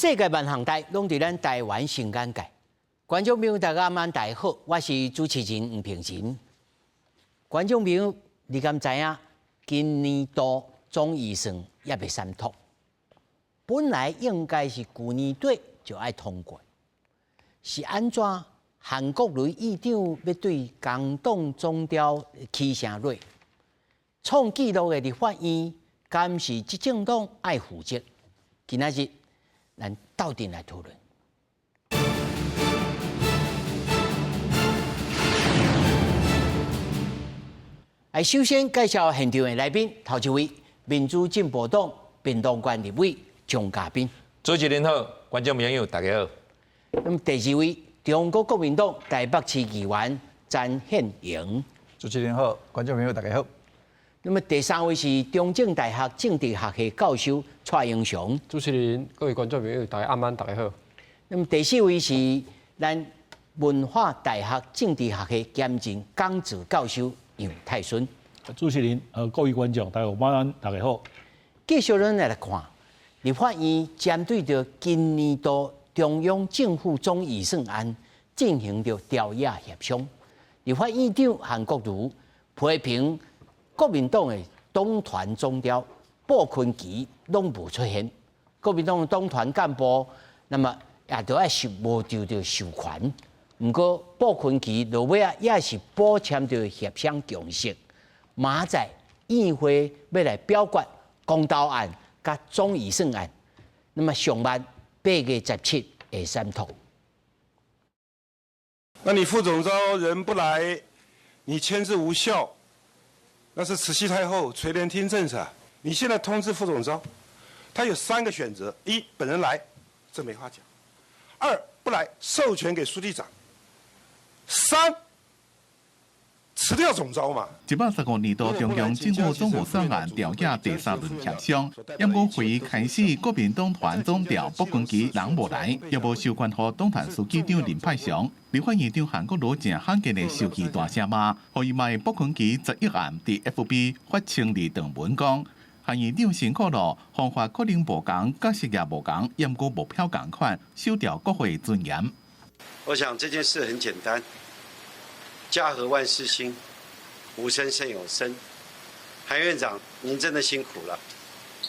世界萬項代攏佇咱台灣新眼界。觀眾朋友大家晚大好，我是主持人吳平仁。觀眾朋友，你敢知影？今年度總預算猶未審妥，本來應該是舊年底就愛通過，是按怎？韓國瑜院長欲對工黨總召起聲落，創紀錄的立法院，敢是執政黨愛負責？今仔日咱鬥陣來討論。來，首先介紹現場的來賓，頭一位民主進步黨屏東縣立委張嘉賓。主持人好，觀眾朋友大家好。那麼第二位中國國民黨台北市議員詹憲榮。主持人好，觀眾朋友大家好。那麼第三位是中正大學政治學系教授蔡英雄。主持人，各位觀眾朋友大家晚安，大家好。那麼第四位是咱文化大學政治學系兼任講座教授楊泰順。主持人，各位觀眾，大家晚安，大家好。繼續咱來看，立法院針對著今年度中央政府總預算案進行著朝野協商。立法院長韓國瑜批評國民黨的黨團總召布坤琪攏無出現，國民黨的黨團幹部那麼也著愛受無受著授權。毋過布坤琪落尾仔也是補簽著協商共識，明仔載院會欲來表決公投案佮總預算案，那麼上萬8月17會審妥。那你副總召人不來，你簽字無效，那是慈禧太后垂簾聽政噻。你現在通知副總召，他有三個選擇：一，本人來，這沒話講；二，不來，授權給書記長；三，辭掉總召嘛。115年度中央政府總預算案朝野第三輪協商，毋過會議開始，國民黨團總召傅崑萁人無來，也無授權予黨團書記長林派祥。立法院長韓國瑜誠罕見的受氣大聲罵，予伊罵傅崑萁11暗佇 FB 發千字長文講，韓院長辛苦囉，方法可能無仝，角色也無仝，毋過目標仝款，守牢國會尊嚴。我想這件事很簡單，家和萬事興，無聲勝有聲。韓院長，您真的辛苦了。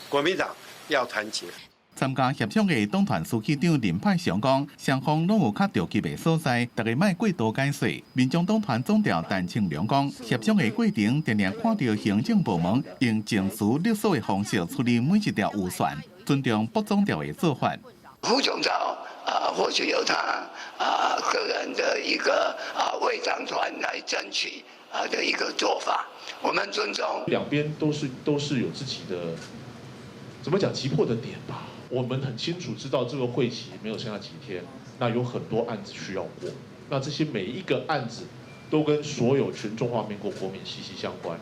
國民黨要團結。參加協商的黨團書記長林派祥講，雙方攏有較著急的所在，大家莫過多解說。民眾黨團總召陳清良講，協商的過程，定定看著行政部門用程序勒索的方式處理每一條預算，尊重副總召的做法。副總召啊，或許有他啊個人的一個啊為黨團來爭取啊的一個做法，我們尊重。兩邊都是有自己的，怎麼講急迫的點吧。我們很清楚知道這個會期沒有剩下幾天，那有很多案子需要過，那這些每一個案子都跟所有全中華民國國民息息相關。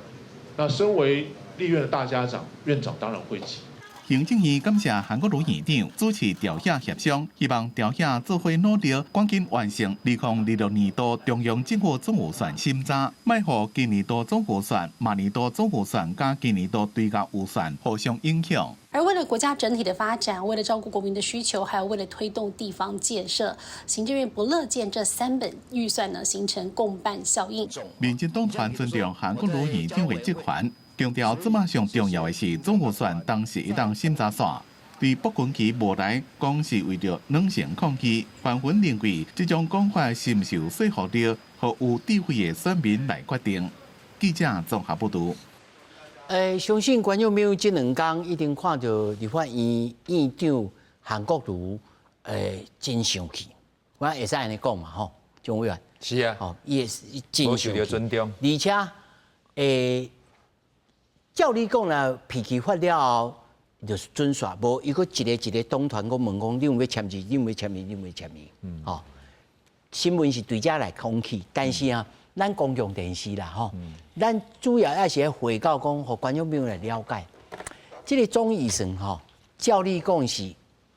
那身為立院的大家長，院長當然會急。行政院感謝韓國瑜院長主持朝野協商，希望朝野做伙努力，趕緊完成2026年度中央政府總預算審查，莫予今年度總預算、明年度總預算佮今年度追加預算互相影響。而為了國家整體的發展，為了照顧國民的需求，還有為了推動地方建設，行政院不樂見這三本預算呢形成共伴效應。民進黨團尊重韓國瑜院長的職權。強調這馬上重要的是總預算當時會當審查煞，對傅崑萁無來講是為著軟性抗議，紛紛認為這種講法是毋是有說服力，予有智慧的選民來決定。記者綜合報導。相信觀眾朋友這兩工一定看著立法院院長韓國瑜，真生氣，我會使按呢講嘛吼，張委員。是啊。吼，伊會真無受著尊重。而且，照理講啦，脾氣發了後，就是準煞，無伊閣一個一個黨團閣問講，你有欲簽字？你有欲簽字？你有欲簽字？吼，新聞是對這來講起，但是啊，咱公共電視啦，吼，咱主要也是咧匯報講，予觀眾朋友來了解，這個總預算吼，照理講是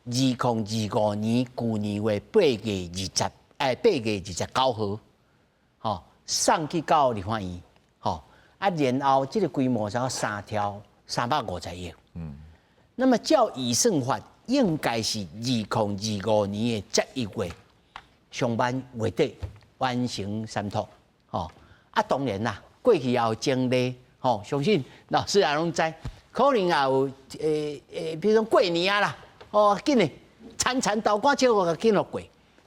2025年舊年的8月20，8月29號，吼，送去到立法院。啊，然後這個規模才三兆350億。那麼照預算法，應該是2025年的11月上班月底完成三讀，吼啊，當然啦，過去也有前例，吼，相信老師也攏知，可能也有比如講過年啊啦，哦，緊的，殘殘豆干笑我緊予過，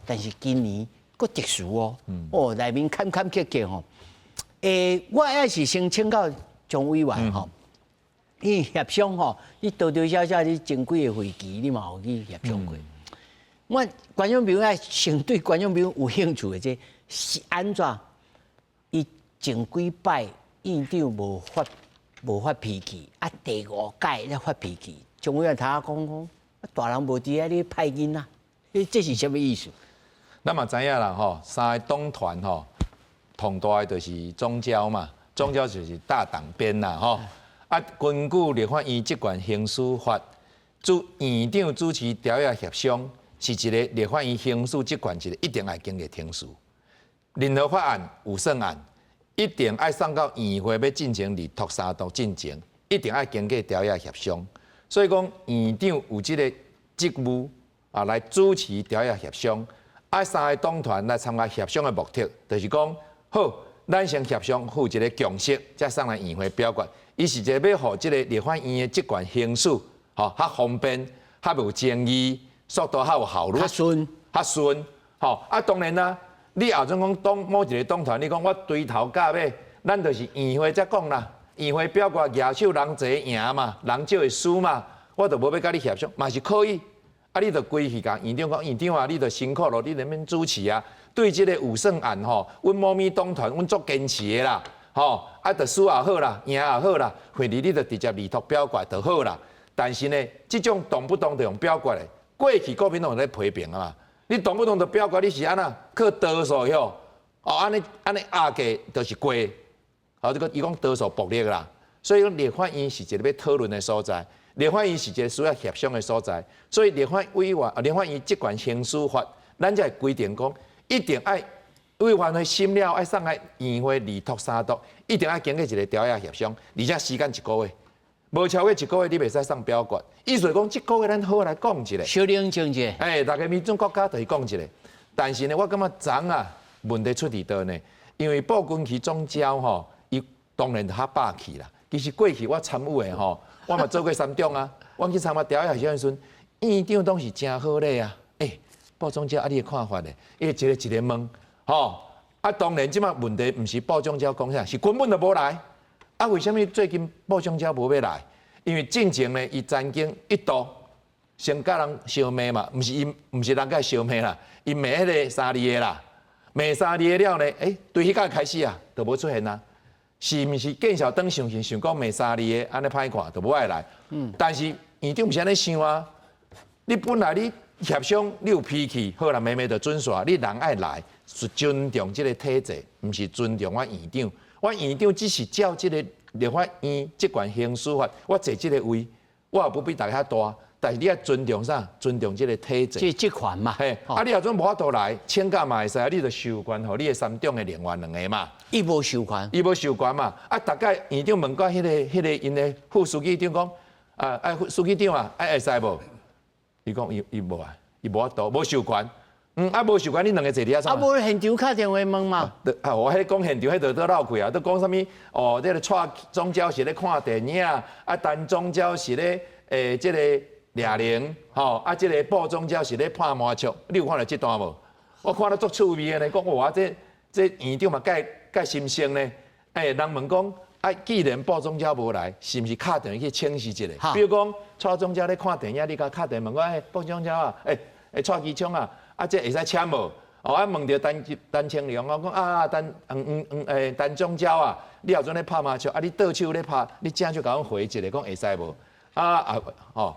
但是今年閣特殊哦，哦，內面坎坎坷坷吼，我也是先請教張委員吼，因為協商吼，你多多少少你前幾個會期你嘛有去協商過。我觀眾朋友愛先對觀眾朋友有興趣的這是按怎？伊前幾擺院長無發脾氣，啊，第五屆才發脾氣。張委員頭仔講講，大人無佇遐咧歹囡仔，你這是啥物意思？咱嘛知影啦吼，三个黨團吼，統大的就是總召嘛，總召就是大黨鞭啦吼。啊，根據立法院職權行使法，主院長主持調查協商，是一个立法院行使職權一个一定愛經過程序。任何法案、預算案，一定愛送到院會欲進行二讀、三讀進前，一定愛經過調查協商。所以講，院長有這個職務啊，來主持調查協商。啊，三个黨團來參加協商的目的，就是講，好，咱先協商，有一個共識，才送來院會表決。伊是一个欲予這个立法院的職權行使，吼，較方便，較無爭議，速度較有效率，較順，較順，吼。啊，當然啦，你後陣講黨某一个黨團，你講我對頭到尾，咱就是院會才講啦，院會表決舉手人濟贏嘛，人少會輸嘛，我就無欲佮你協商，嘛是可以。啊，你就規氣共院長講，院長啊，你就辛苦咯，你佇免主持啊。對這个預算案吼，阮某物黨團，阮足堅持的啦，吼，啊，就輸也好啦，贏也好啦，反正你就直接二讀表決就好啦。但是呢，這種動不動就用表決的，過去國民黨咧批評啊嘛，你動不動就表決，你是按怎靠多數哟？哦，按呢按呢壓過就是過，好，這个伊講多數暴力啦。所以講立法院是一个欲討論的所在。立法院是一个需要協商的所在，所以立法委員、立法院職權行使法，咱才會規定講，一定愛委員會審了，愛送來院會二讀三讀，一定愛經過一个調查協商，而且時間一个月，無超過一个月你袂使送表決。意思講，這个月咱好來講一下，小冷靜者。哎，大家民主國家就是講一下。但是呢，我感覺昨啊問題出佇佗呢？因為布軍旗總召吼，伊當然較霸氣啦。其實過去我參與的吼。我嘛做過三長啊，我去參加調查協商時陣，院長攏是誠好禮啊。欸，布總召啊，你的看法呢？伊一個一個問，吼啊，當然這擺問題毋是布總召講啥，是根本就無來。啊，為啥物最近布總召無欲來？因為進前呢，伊曾經一度先共人相罵嘛，毋是伊，毋是人共伊相罵啦，伊罵彼个三字的啦，罵三字的了呢，欸，對彼工開始啊，就無出現啊。是毋是見笑轉傷心，想講罵三字的，按呢歹看，就無愛來。但是院長毋是按呢想啊！你本來你協商，你有脾氣，好啦，罵罵就準煞。你人愛來，是尊重這个體制，毋是尊重我院長。我院長只是照這个立法院職權行使法，我坐這个位，我也不比大家大。但是你愛尊重啥？尊重這个體制。這職權嘛。嘿，啊，你若陣無法度來，請假嘛會使，你就授權予你的三長的另外兩个嘛。伊無授權。伊無授權嘛？啊，逐擺院長問過彼个𪜶的副書記長講，啊，副書記長啊，啊會使無？伊講伊無啊，伊無法度，無授權。啊，無授權，你兩个坐佇遐創？啊，無現場敲電話問嘛。啊，我彼講現場彼就倒鬧開啊，都講啥物？哦，這个蔡總召是咧看電影，啊，陳總召是咧這个掠龍，吼，啊，這个布總召是咧拍麻將，你有看著這段無？我看了足趣味的呢，講哇，這院長嘛蓋蓋心聲呢。欸，人問講，啊，既然布總召無來，是毋是敲電話去請示一下？比如講，蔡總召咧看電影，你共敲電話問講，欸，布總召啊，欸，欸，蔡其昌啊，啊，這會使簽無？哦，啊，問著陳陳清龍，我講啊，陳欸，陳總召啊，你後陣咧拍麻將，啊，你倒手咧拍，你正手共阮回一下，講會使無？啊啊，吼。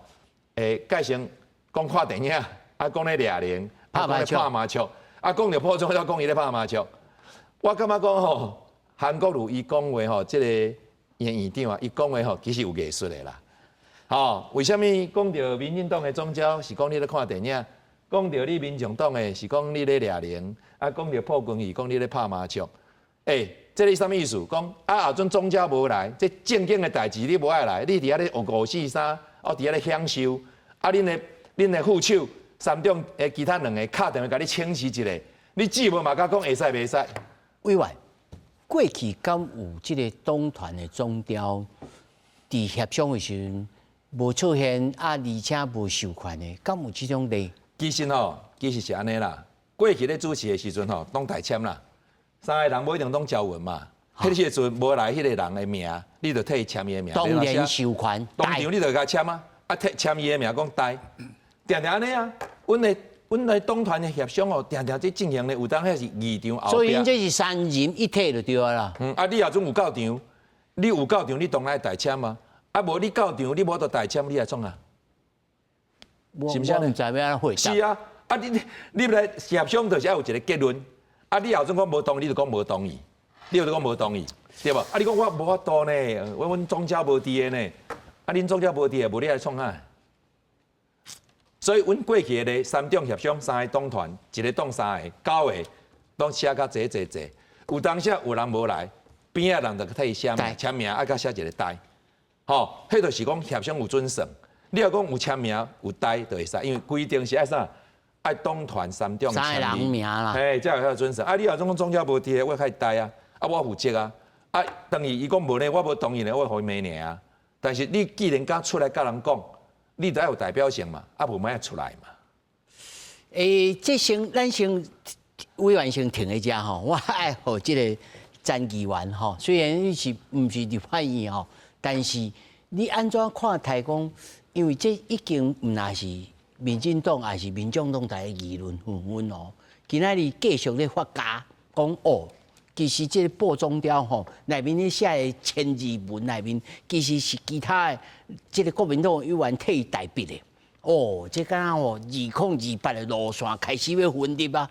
欸，改成講看電影，啊，講咧掠龍，啊，講咧拍麻將，啊，講著布總召講伊咧拍麻將。我感覺講吼，韓國瑜伊講話吼，這个院院長啊，伊講話吼，其實有藝術的啦。吼，為啥物講著民進黨的總召是講你咧看電影，講著你民眾黨的是講你咧掠龍，啊，講著破軍是講你咧拍麻將。欸，這个啥物意思？講啊，後陣總召無來，這正經的代誌你無愛來，你佇遐咧學五四三，哦，佇遐咧享受。啊，恁的恁的副手三長的其他兩个敲電話共你請示一下，你姊妹嘛共講會使袂使？委員，過去敢有這个黨團的總召佇協商的時陣無出現啊，而且無授權的，敢有這種例？其實吼，其實是按呢啦。過去咧主持的時陣吼，攏代簽啦，三个人無一定攏交文嘛。彼個時陣無來彼个人的名，你就替伊簽伊的名。當然授權，當場你就共簽啊，啊替簽伊的名講代，定定按呢啊。阮的黨團的協商哦，定定這進行的有當遐是議場後壁。所以𪜶這是三人一體就對啦。嗯，啊你若陣有到場，你有到場，你當然愛代簽啊。啊無你到場，你無得代簽，你來創啥？是毋是？我毋知欲按怎回答。是啊，啊你來協商就是愛有一个結論。啊你後陣講無同意，你就講無同意，你就講無同意，對無？啊你講我無法度呢，我阮總召無佇个呢。啊恁總召無佇个，無你來創啥？所以阮過去的三種協商，三个黨團，一个黨三个，九个，攏寫甲濟濟濟。有當時有人無來，邊仔人就替伊寫名，簽名，啊，佮寫一个代。吼，彼就是講協商有準算。你若講有簽名有代就會使，因為規定是愛啥？愛黨團三種三個人名啦。嘿，才會較準算。啊，你若講總召無佇个，我較代啊，啊，我負責啊。啊，當伊伊講無呢，我無同意呢，我予伊罵爾啊。但是你既然敢出來佮人講，你就愛有代表性嘛，啊，無莫愛出來嘛。欸，這先咱先委員先停一下吼，我愛予這个詹議員吼，雖然你是毋是立法院吼，但是你按怎看待講？因為這已經毋若是民進黨，抑是民眾黨在議論紛紛哦。今仔日繼續咧發酵，講哦，其實這个報總調吼內面咧寫的千字文內面，其實是其他的這个國民黨委員替伊代筆的。哦，這敢若吼2028的路線開始欲分裂啊？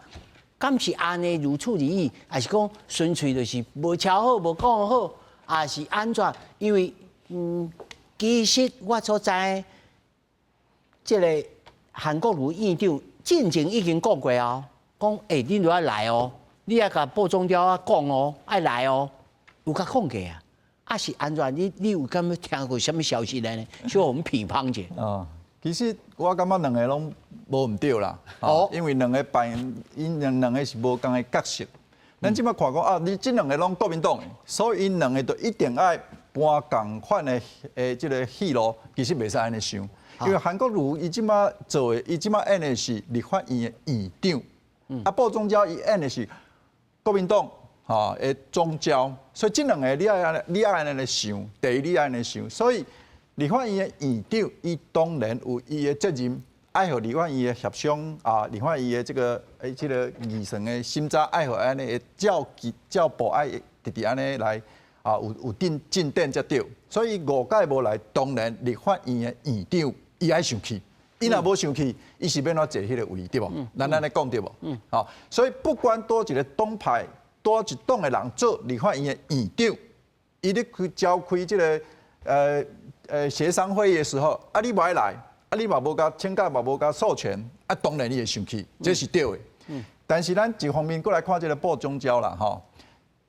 敢是按呢如此而已，抑是講純粹就是無敲好、無講好，抑是按怎？因為其實我所知，這个韓國瑜院長進前已經講過哦，講欸，恁著愛來哦，你愛共報總召啊講哦，愛來哦，有共講過啊？啊是按怎？你有敢欲聽過啥物消息呢？小予阮們批判者。哦，其實我感覺兩个攏無毋對啦。哦，因為兩个扮演，𪜶兩个是無仝的角色。咱這擺看講啊，你這兩个攏國民黨的，所以𪜶兩个就一定愛搬仝款的的這个戲路，其實袂使按呢想。因為韓國瑜伊這擺做的，伊這擺演的是立法院的院長，啊，報總召伊演的是國民黨吼的總召，所以這兩个你愛按你愛按呢想，第一你愛按呢想，所以立法院的院長伊當然有伊的責任，愛予立法院的協商啊，立法院的這个欸這个預算的審查，愛予按呢照照步愛直直按呢來啊，有進進展才對。所以五屆無來，當然立法院的院長伊愛生氣，伊若無生氣，伊是欲按怎坐彼个位對無？咱按呢講對無？好，所以不管佗一个黨派，佗一黨的人做立法院的院長，伊咧開召開這个協商會議的時候，啊你無愛來，啊你嘛無共請假嘛無共授權，啊當然你會生氣，這是對的。但是咱一方面閣來看這个報總召啦，吼，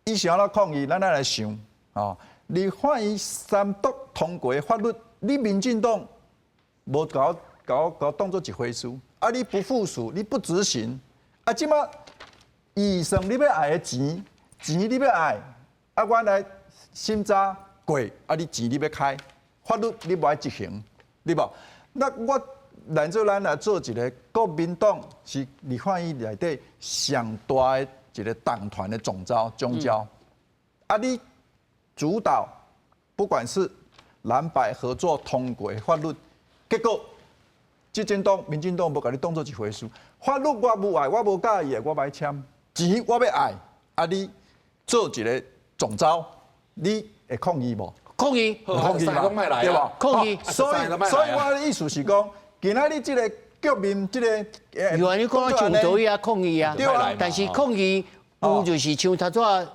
伊是按怎抗議，咱愛來想，吼，立法院三讀通過的法律，你民進黨無共我共我共我當做一回事，啊你不附屬，你不執行，啊這擺預算你欲愛的錢，錢你欲愛，啊阮來審查過，啊你錢你欲開，法律你無愛執行，對無？那我來做咱來做一个國民黨是立法院內底上大的一个黨團的總召總召，啊你主導，不管是藍白合作通過的法律，結果執政黨、民進黨無共你當做一回事，法律我無愛，我無佮意的，我無愛簽，錢我欲愛，啊你做一个總召，你會抗議無？抗議，抗議嘛，對無？抗議。所以我的意思是講，今仔日這个局面，這个有啊，你講上頭也抗議啊，對啊。但是抗議有就是像頭拄仔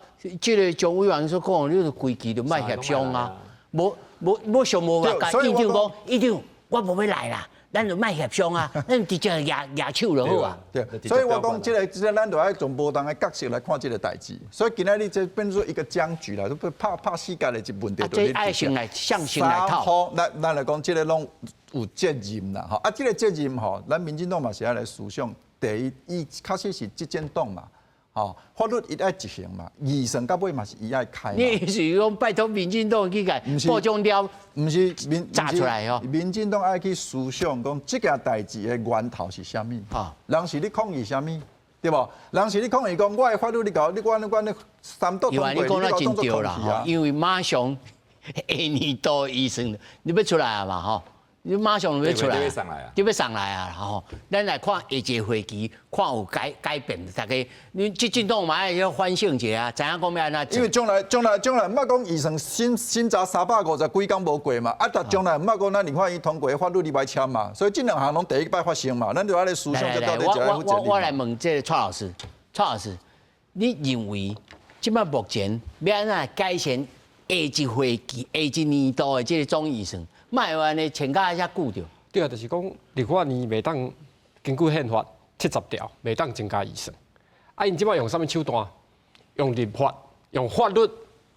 這个張委員所講，你就規矩就莫協商啊，無無無上無話共院長講，院長我無欲來啦，咱就莫協商啊，咱直接舉舉手就好啊。對，所以我講這个這个，咱就愛從無仝的角色來看這个代誌。所以今仔日這變做一個僵局啦，都拍拍死結的一問題。這愛先來向先來討。咱來講，這个攏有責任啦，吼啊，這個責任吼，咱民進黨嘛是愛來思想。第一，伊確實是執政黨嘛，吼，法律伊愛執行嘛，預算到尾嘛是伊愛開。你是講拜託民進黨去共報獎了？毋是民炸出來哦。民進黨愛去思想講，這件代誌的源頭是啥物？人是咧抗議啥物？對無？人是咧抗議講，我的法律你共，你管你管你三度通過，你共我當做空氣啊？因為馬上下年度預算，你欲出來啊嘛吼？你馬上欲出來，就欲上來啊！吼，咱來看下一個會期，看有改改變。大家，你執政黨嘛愛要反省一下，知影講欲按怎？因為將來、將來、將來，毋捌講預算審審查350幾工無過嘛，啊，但將來毋捌講咱立法院通過法律你愛簽嘛，所以這兩項攏第一擺發生嘛，咱就愛來思想這到底誰來負責任。我來問這個蔡老師，蔡老師，你認為這擺目前欲按怎改善下一會期、下一年度的這個總預算？莫按呢穿甲遐久著。對啊，就是講立法院袂當根據憲法70條，袂當增加預算。啊，𪜶這擺用啥物手段？用立法、用法律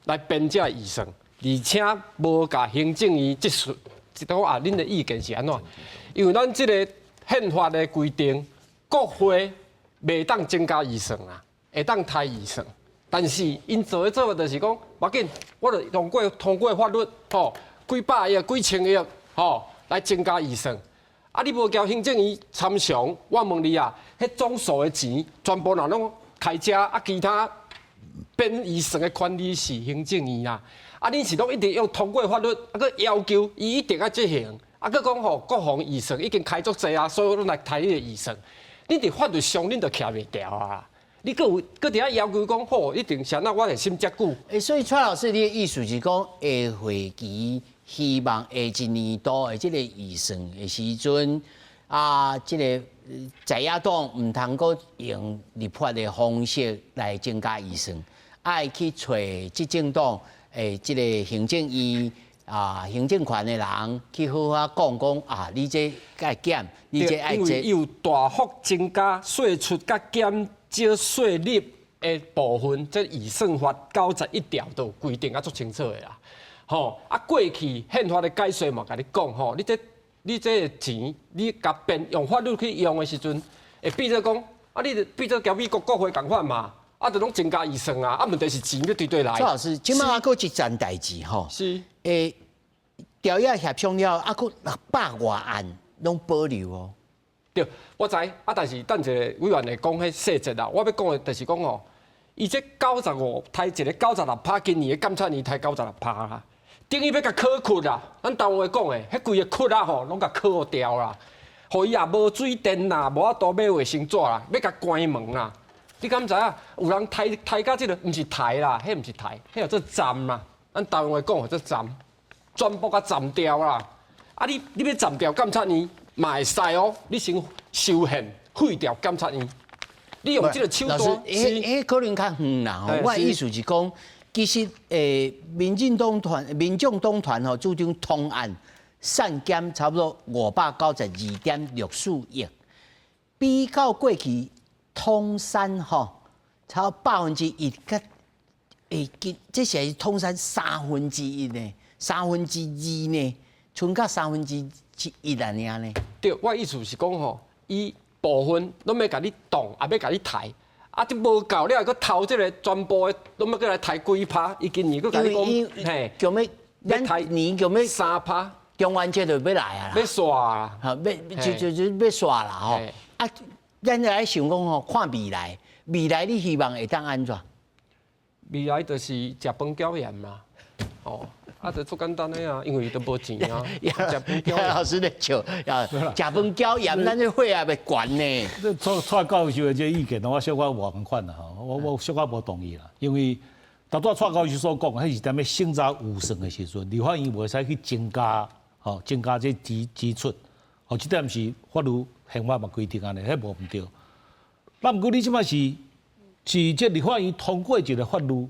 來編這預算，而且無共行政院質詢，就講啊，恁的意見是按怎？因為咱這個憲法的規定，國會袂當增加預算啊，會當刣預算。但是𪜶做的做法就是講，無要緊，我就通過法律，吼。幾百億、幾千億，吼，來增加預算。啊，你無交行政院參詳，我問你啊，彼總數的錢全部若攏開遮，啊，其他編預算的權利是行政院啊。啊，恁是攏一直用通過法律，啊，閣要求伊一定愛執行，啊，閣講吼國防預算已經開足濟啊，所以攏來刣你的預算。你佇法律上恁就徛袂牢啊！你閣有閣佇遐要求講好，一定是按怎我會審遮久。欸，所以蔡老師，你的意思是講，下會期希望下一年度的這個預算的時陣，啊，這個在野黨毋通閣用立法的方式來增加預算，愛去揣執政黨的這個行政院啊，行政權的人去好好講講啊，你這愛減，你這愛這。因為有大幅增加歲出佮減少稅率的部分，這預算法91條都有規定啊，足清楚的啦。吼啊，過去憲法的解說嘛，共你講吼，你這錢，你共變用法律去用的時陣，會變做講啊，你變做交美國國會仝款嘛，啊，就攏增加預算啊，啊，問題是錢欲佗佗來。蔡老師，這擺還閣一層代誌吼。是。欸，朝野協商了，啊，閣600外案攏保留哦。對，我知啊，但是等一下委員會講彼細節啦。我欲講的就是講吼，伊這95刣一个96趴，今年的監察院刣96趴啦，等於欲共考窟啦。咱台灣話講的，彼規个窟仔吼，攏共考掉啦，予伊也無水電啦，無法度買衛生紙啦，欲共關門啦。你敢知影？有人刣刣到這個，毋是刣啦，彼毋是刣，彼叫做占啦。咱台灣話講叫做占，全部共占掉啦。啊你，你欲占掉監察院嘛會使哦，你先修憲廢掉監察院，你用這個手段。老師，彼彼可能較遠啦。我的意思是講，其實民進黨團、民眾黨團吼主張統案削減差不多592.64億，比較過去統三吼，差1%佮欸，這是統三1/3呢，2/3呢，賰到1/3按呢呢。對，我意思是講吼，伊部分攏欲共你擋，也欲共你刣，啊，這無夠了，閣偷這個全部的，攏欲閣來刣幾趴？伊今年閣共你講，嘿，叫欲刣年叫欲3趴，中元節就欲來啊，欲煞啊，哈，欲就就就欲煞啦吼。啊，咱來想講吼，看未來，未來你希望會當按怎？未來就是食飯繳鹽嘛，哦，啊，就足簡單的啊，因為都無錢啊。食飯繳鹽。老師咧笑，啊，食飯繳鹽，咱這血壓會懸呢。這蔡蔡教授的這個意見，我小可無仝款啦吼，我小可無同意啦，因為頭拄蔡教授所講，彼是踮咧審查預算的時陣，立法院袂使去增加，吼，增加這支出，吼，這點是法律憲法嘛規定按呢，彼無毋對。那毋過你這擺是是這立法院通過一個法律，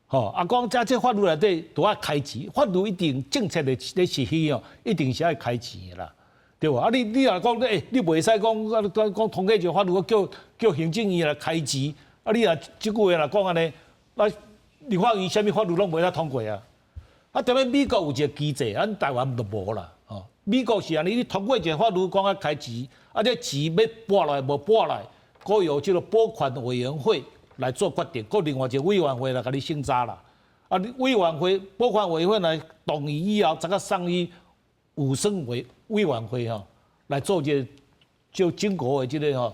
吼，啊講這這法律內底都愛開錢，法律一定政策的咧實施哦，一定是愛開錢的啦，對無？啊你你若講欸，你袂使講啊講通過一個法律，叫叫行政院來開錢，啊你若這句話若講按呢，那立法院啥物法律攏袂使通過啊？啊，踮咧美國有一個機制，咱台灣就無啦，吼。美國是按呢，你通過一个法律講愛開錢，啊，這錢欲撥來無撥來，閣由這个撥款委員會來做決定，閣另外一个委員會來共你審查啦。啊，你委員會撥款委員會來同意以後，才閣送去預算委員會吼來做這个就經過的這个吼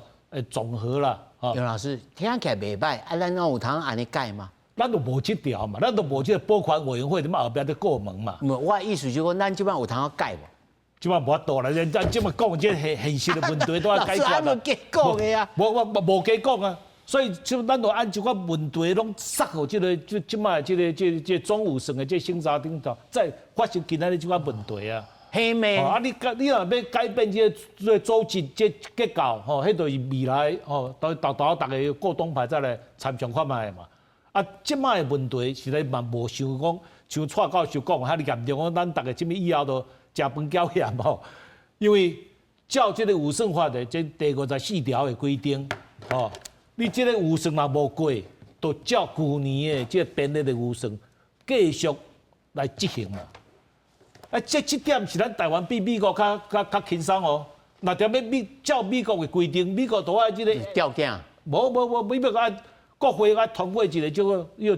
總和啦。楊老師聽起來袂䆀，啊，咱有通按呢改嗎？咱就無這條嘛，咱就無這个撥款委員會，佇後壁咧過門嘛。無，我的意思就是講，咱這擺有通改無？這擺無法度啦，咱這擺講這現現實的問題都愛解決啦。無加講的啊。無我無加講啊，所以就咱就按這款問題攏塞予這个這這擺這个這這總預算的這審查頂頭，再發生今仔日這款問題啊。係咩？啊，你改你若欲改變這个這个組織這結構吼，彼就是未來吼，都沓沓逐个各黨派再來參詳看覓嘛。啊，這擺的問題實在嘛無想講，像蔡教授講遐爾嚴重，講咱逐个這物以後都食飯繳鹽吼。因為照這个預算法的這第54條的規定，吼，你這个預算若無過，就照舊年的這个編列的預算繼續來執行嘛。啊，這這點是咱台灣比美國較較較輕鬆哦。若踮咧美照美國的規定，美國都愛這个條件。無無無，美國愛國會愛通過一个叫做叫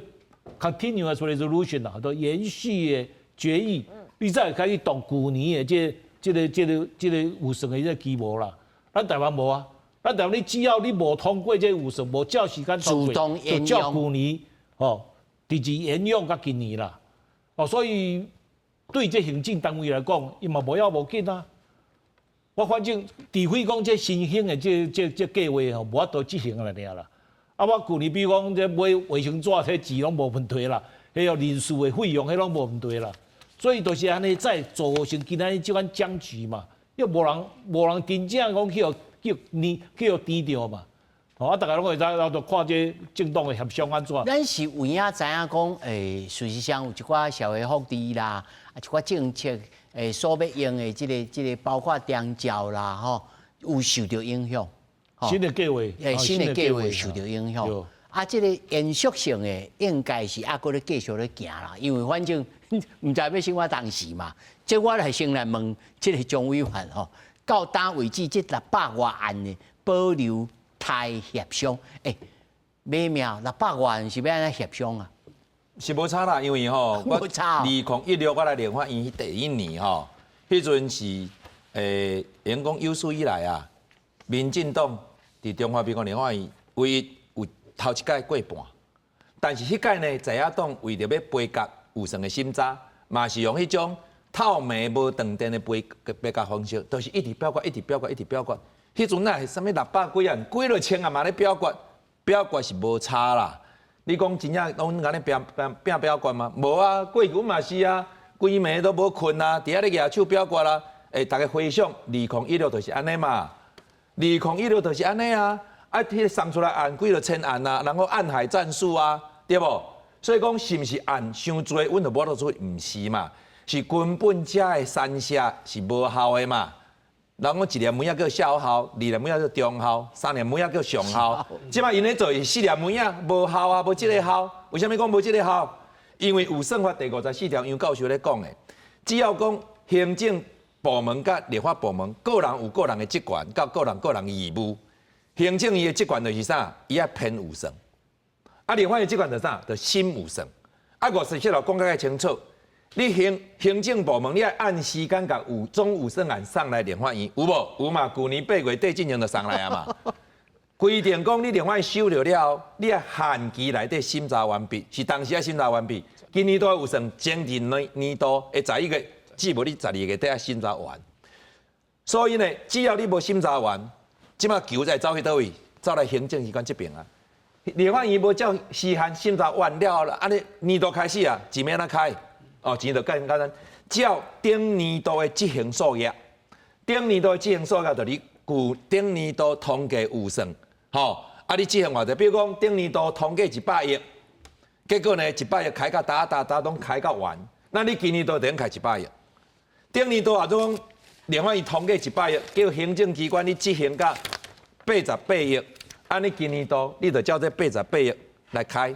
continuous resolution 啦，都延續的決議，你才會開始動舊年的這這个這个這个預算的這个規模啦。咱台灣無啊，咱台灣你只要你無通過這个預算，無照時間通過，就照舊年吼，直接沿用到今年啦。哦，所以對這行政單位來講，伊嘛無要無緊啊。我反正除非講這新興的這這這計劃吼，無法度執行來爾啦。啊，我舊年比如講這買衛生紙，彼錢攏無問題啦，彼個人事的費用，彼攏無問題啦。所以就是按呢，才造成今仔日這款僵局嘛。又無人無人真正講去予叫捏去予甜著嘛。哦，啊，逐家攏會知，然後就看這政黨的協商按怎。咱是有影知影講，事實上有一寡社會福利啦，啊，一寡政策，所欲用的這个這个，包括長照啦，吼，有受著影響。新的計劃，新的計劃受著影響。啊，這个延續性的應該是猶閣咧繼續咧行啦，因為反正毋知欲生活當時嘛。這我來先來問這个張委員吼，到今為止這六百外案的保留待協商，欲命六百外案是欲按怎協商啊？是無差啦，因為吼，無差。 2016我來立法院第一年吼，彼陣是會用講有史以來啊，民進黨佇中華民國立法院唯一有頭一屆過半，但是彼屆呢，在野黨為著欲杯葛預算的審查，嘛是用彼種透明無斷電的杯杯葛方式，就是一直表決，一直表決，一直表決。彼陣哪是啥物六百幾案，幾落千案嘛咧表決，表決是無差啦。你講真正攏按呢拼拼拼表決嗎？無啊，過去阮嘛是啊，規暝都無睏啊，佇遐咧舉手表決啦。逐家回想2016就是按呢嘛，2016就是按呢啊。啊，彼个送出來案幾落千案啊，然後暗海戰術啊，對無？所以講是毋是案傷濟，阮就無法度說毋是嘛，是根本遮的三社是無效的嘛。人講一粒糜仔叫小效，二粒糜仔叫中效，三粒糜仔叫上效。這擺𪜶咧做是四粒糜仔，無效啊，無這个效。為啥物講無這个效？因為預算法第54條楊教授咧講的，只要講行政部門佮立法部門，個人有個人的職權，佮個人個人的義務。行政伊的職權就是啥？伊愛編預算。啊，立法的職權就是啥？就審預算。啊，54條講較清楚，你行政部門你愛按時間共有總預算案送來立法院，有無？有嘛？舊年8月底進前就送來啊嘛。規定講你立法院收著了後，你愛限期內底審查完畢，是當時愛審查完畢。今年度預算前年年度的11月，至無你12月底愛審查完。所以呢，只要你無審查完，這擺球才走去佗位？走來行政機關這邊啊。立法院無照時限審查完了後，按呢年度開始啊，錢欲按怎開？哦，錢就簡簡單，照頂年度的執行數額，頂年度的執行數額就你舊頂年度統計預算，吼，啊你執行偌濟？比如講頂年度統計100億，結果呢100億開到焦焦焦攏開到完，那你今年度就用開一百億。頂年度啊，講立法院統計一百億，叫行政機關你執行到88億，按呢今年度你就照這八十八億來開。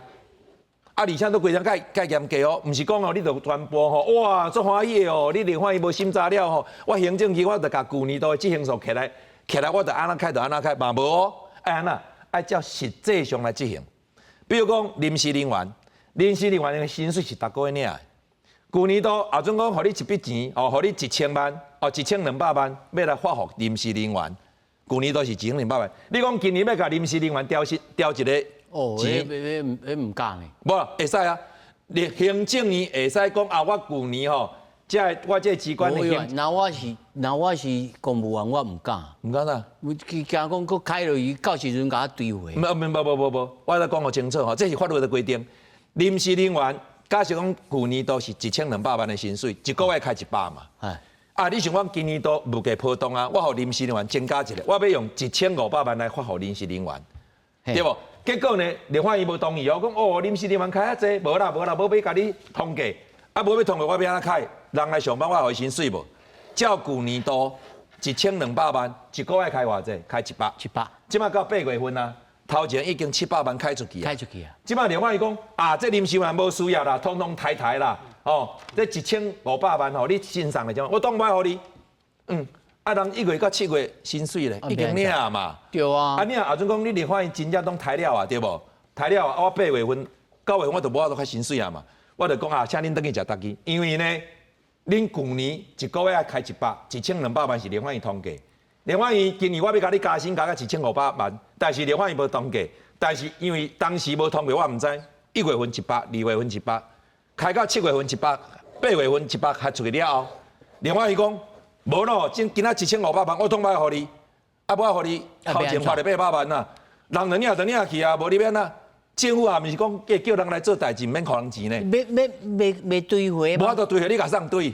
啊，而且都規定較較嚴格哦，毋是講哦，你就傳播吼，哇，足歡喜的哦，你立法院無審查了吼，我行政機關就共舊年度的執行數摕來，摕來我就按怎開就按怎開，嘛無哦，愛按怎？愛照實際上來執行。比如講臨時人員，臨時人員的薪水是逐個月領的。舊年度阿準講，予你一筆錢，哦，予你一千萬，哦，1200萬，欲來發予臨時人員。舊年度是1200萬，你講今年欲共臨時人員調薪調一个哦，錢，彼毋敢呢。無會使啊！你行政院會使講啊，我舊年吼，這个我這个機關的行，若我是公務員，我毋敢。毋敢啥？我驚講閣開落去，到時陣共我追回。無無無無無，我來講予清楚吼，這是法律的規定。臨時人員，假設講舊年度是1200萬的薪水，一個月開100嘛。啊！你想講今年度物價波動啊，我予臨時人員增加一个，我欲用1500萬來發予臨時人員，對無？結果呢，立法院無同意哦，講哦，臨時人員開遐濟，無啦無啦，無欲共你通過，啊，無欲通過，我欲按怎開？人來上班，我予伊薪水無？照舊年度1200萬，一個月開偌濟？開一百。一百。這馬到8月份啊，頭前已經700萬開出去啊。開出去啊！這馬立法院講啊，這臨時人員無需要啦，統統抬抬啦。哦，這1500萬吼，你身上來講，我當買予你。啊，人1月到7月薪水咧，已經領嘛。對啊。啊，領啊，陣講你立法院真正攏抬了啊，對無？抬了啊，我8月份、9月份我就無法度開薪水啊嘛。我就講啊，請恁轉去食逐支，因為呢，恁舊年一個月開一百，1200萬是立法院統計。立法院今年我欲共你加薪加到1500萬，但是立法院無通過，但是因為當時無通過，我毋知。1月份一百，2月份一百。開到7月份一百，8月份一百開出去了後，另外伊講無咯，今今仔1500萬，我統愛予你，啊無愛予你，頭前發了800萬啊，人就領就領去啊，無你欲按怎？政府也毋是講叫叫人來做代誌，毋免予人錢呢。欲追回。無法度追回，你共送對？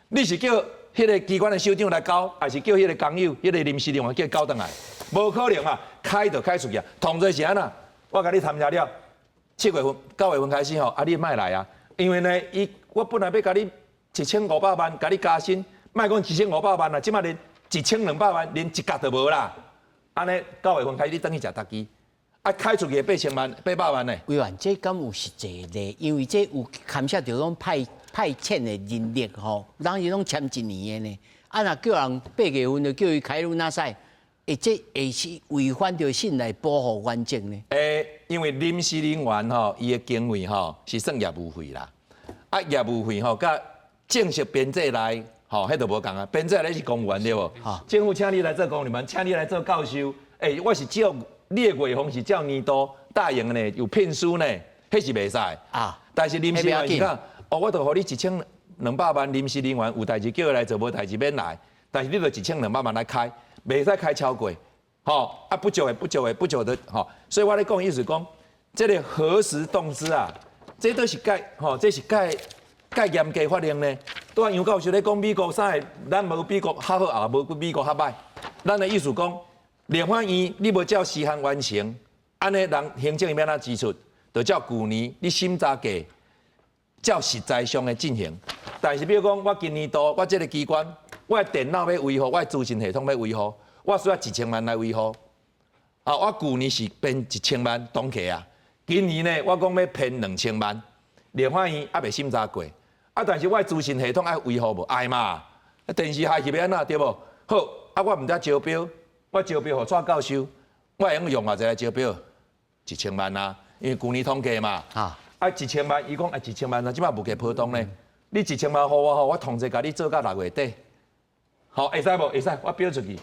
你是叫彼个機關的首長來交，還是叫彼个工友、彼个臨時人員叫交轉來？無可能啊，開就開出去啊。同濟是按怎？我共你參加了。7月份、9月份開始吼，啊，你莫來啊，因為呢，伊我本來欲共你1500萬，共你加薪，莫講一千五百萬啦，這馬連1200萬，連一角都無啦。按呢9月份開始，你轉去食逐支，啊，開出去8000萬、800萬呢？委員，這敢有實際的？因為這有牽涉著講派遣的人力吼，人是攏簽一年的呢。啊，若叫人8月份就叫伊開愈哪使？會這會是違反著信賴保護原則呢？因為臨時人員吼，伊的經費吼是算業務費啦。啊，業務費吼，佮正式編制內吼，彼就無仝啊。編制內是公務員對無？政府請你來做公務員，請你來做教授。我是照你的月俸是照年度答應的呢，有聘書呢，彼是袂使啊。但是臨時人員是講，哦，我就予你1200萬臨時人員，有代誌叫伊來做，無代誌免來。但是你就1200萬來開。袂使開超過，吼啊不足的不足的不足的吼，所以我咧講意思講，這个核實動資啊，這都是蓋吼，這是蓋蓋嚴格法令呢。拄仔楊教授咧講美國啥個，咱無美國較好，也無美國較歹。咱的意思講，立法院你無照時限完成，按呢人行政院欲按怎支出，就照舊年你審查過，照實在上的進行。但是比如講，我今年度我這个機關。我的電腦欲維護，我的資訊系統欲維護，我需要一千萬來維護。啊，我舊年是編1000萬統計啊，今年呢，我講欲編2000萬，立法院猶未審查過。啊，但是我的資訊系統愛維護無？愛嘛？電視下去欲按怎對無？好，啊，我毋知招標，我招標予蔡教授，我會用用偌濟來招標？一千萬啊，因為舊年統計嘛。啊，一千萬，伊講啊，一千萬啊，這馬物價波動呢。你一千萬予我吼，我統計共你做到6月底。好，會使無？會使，我標出去。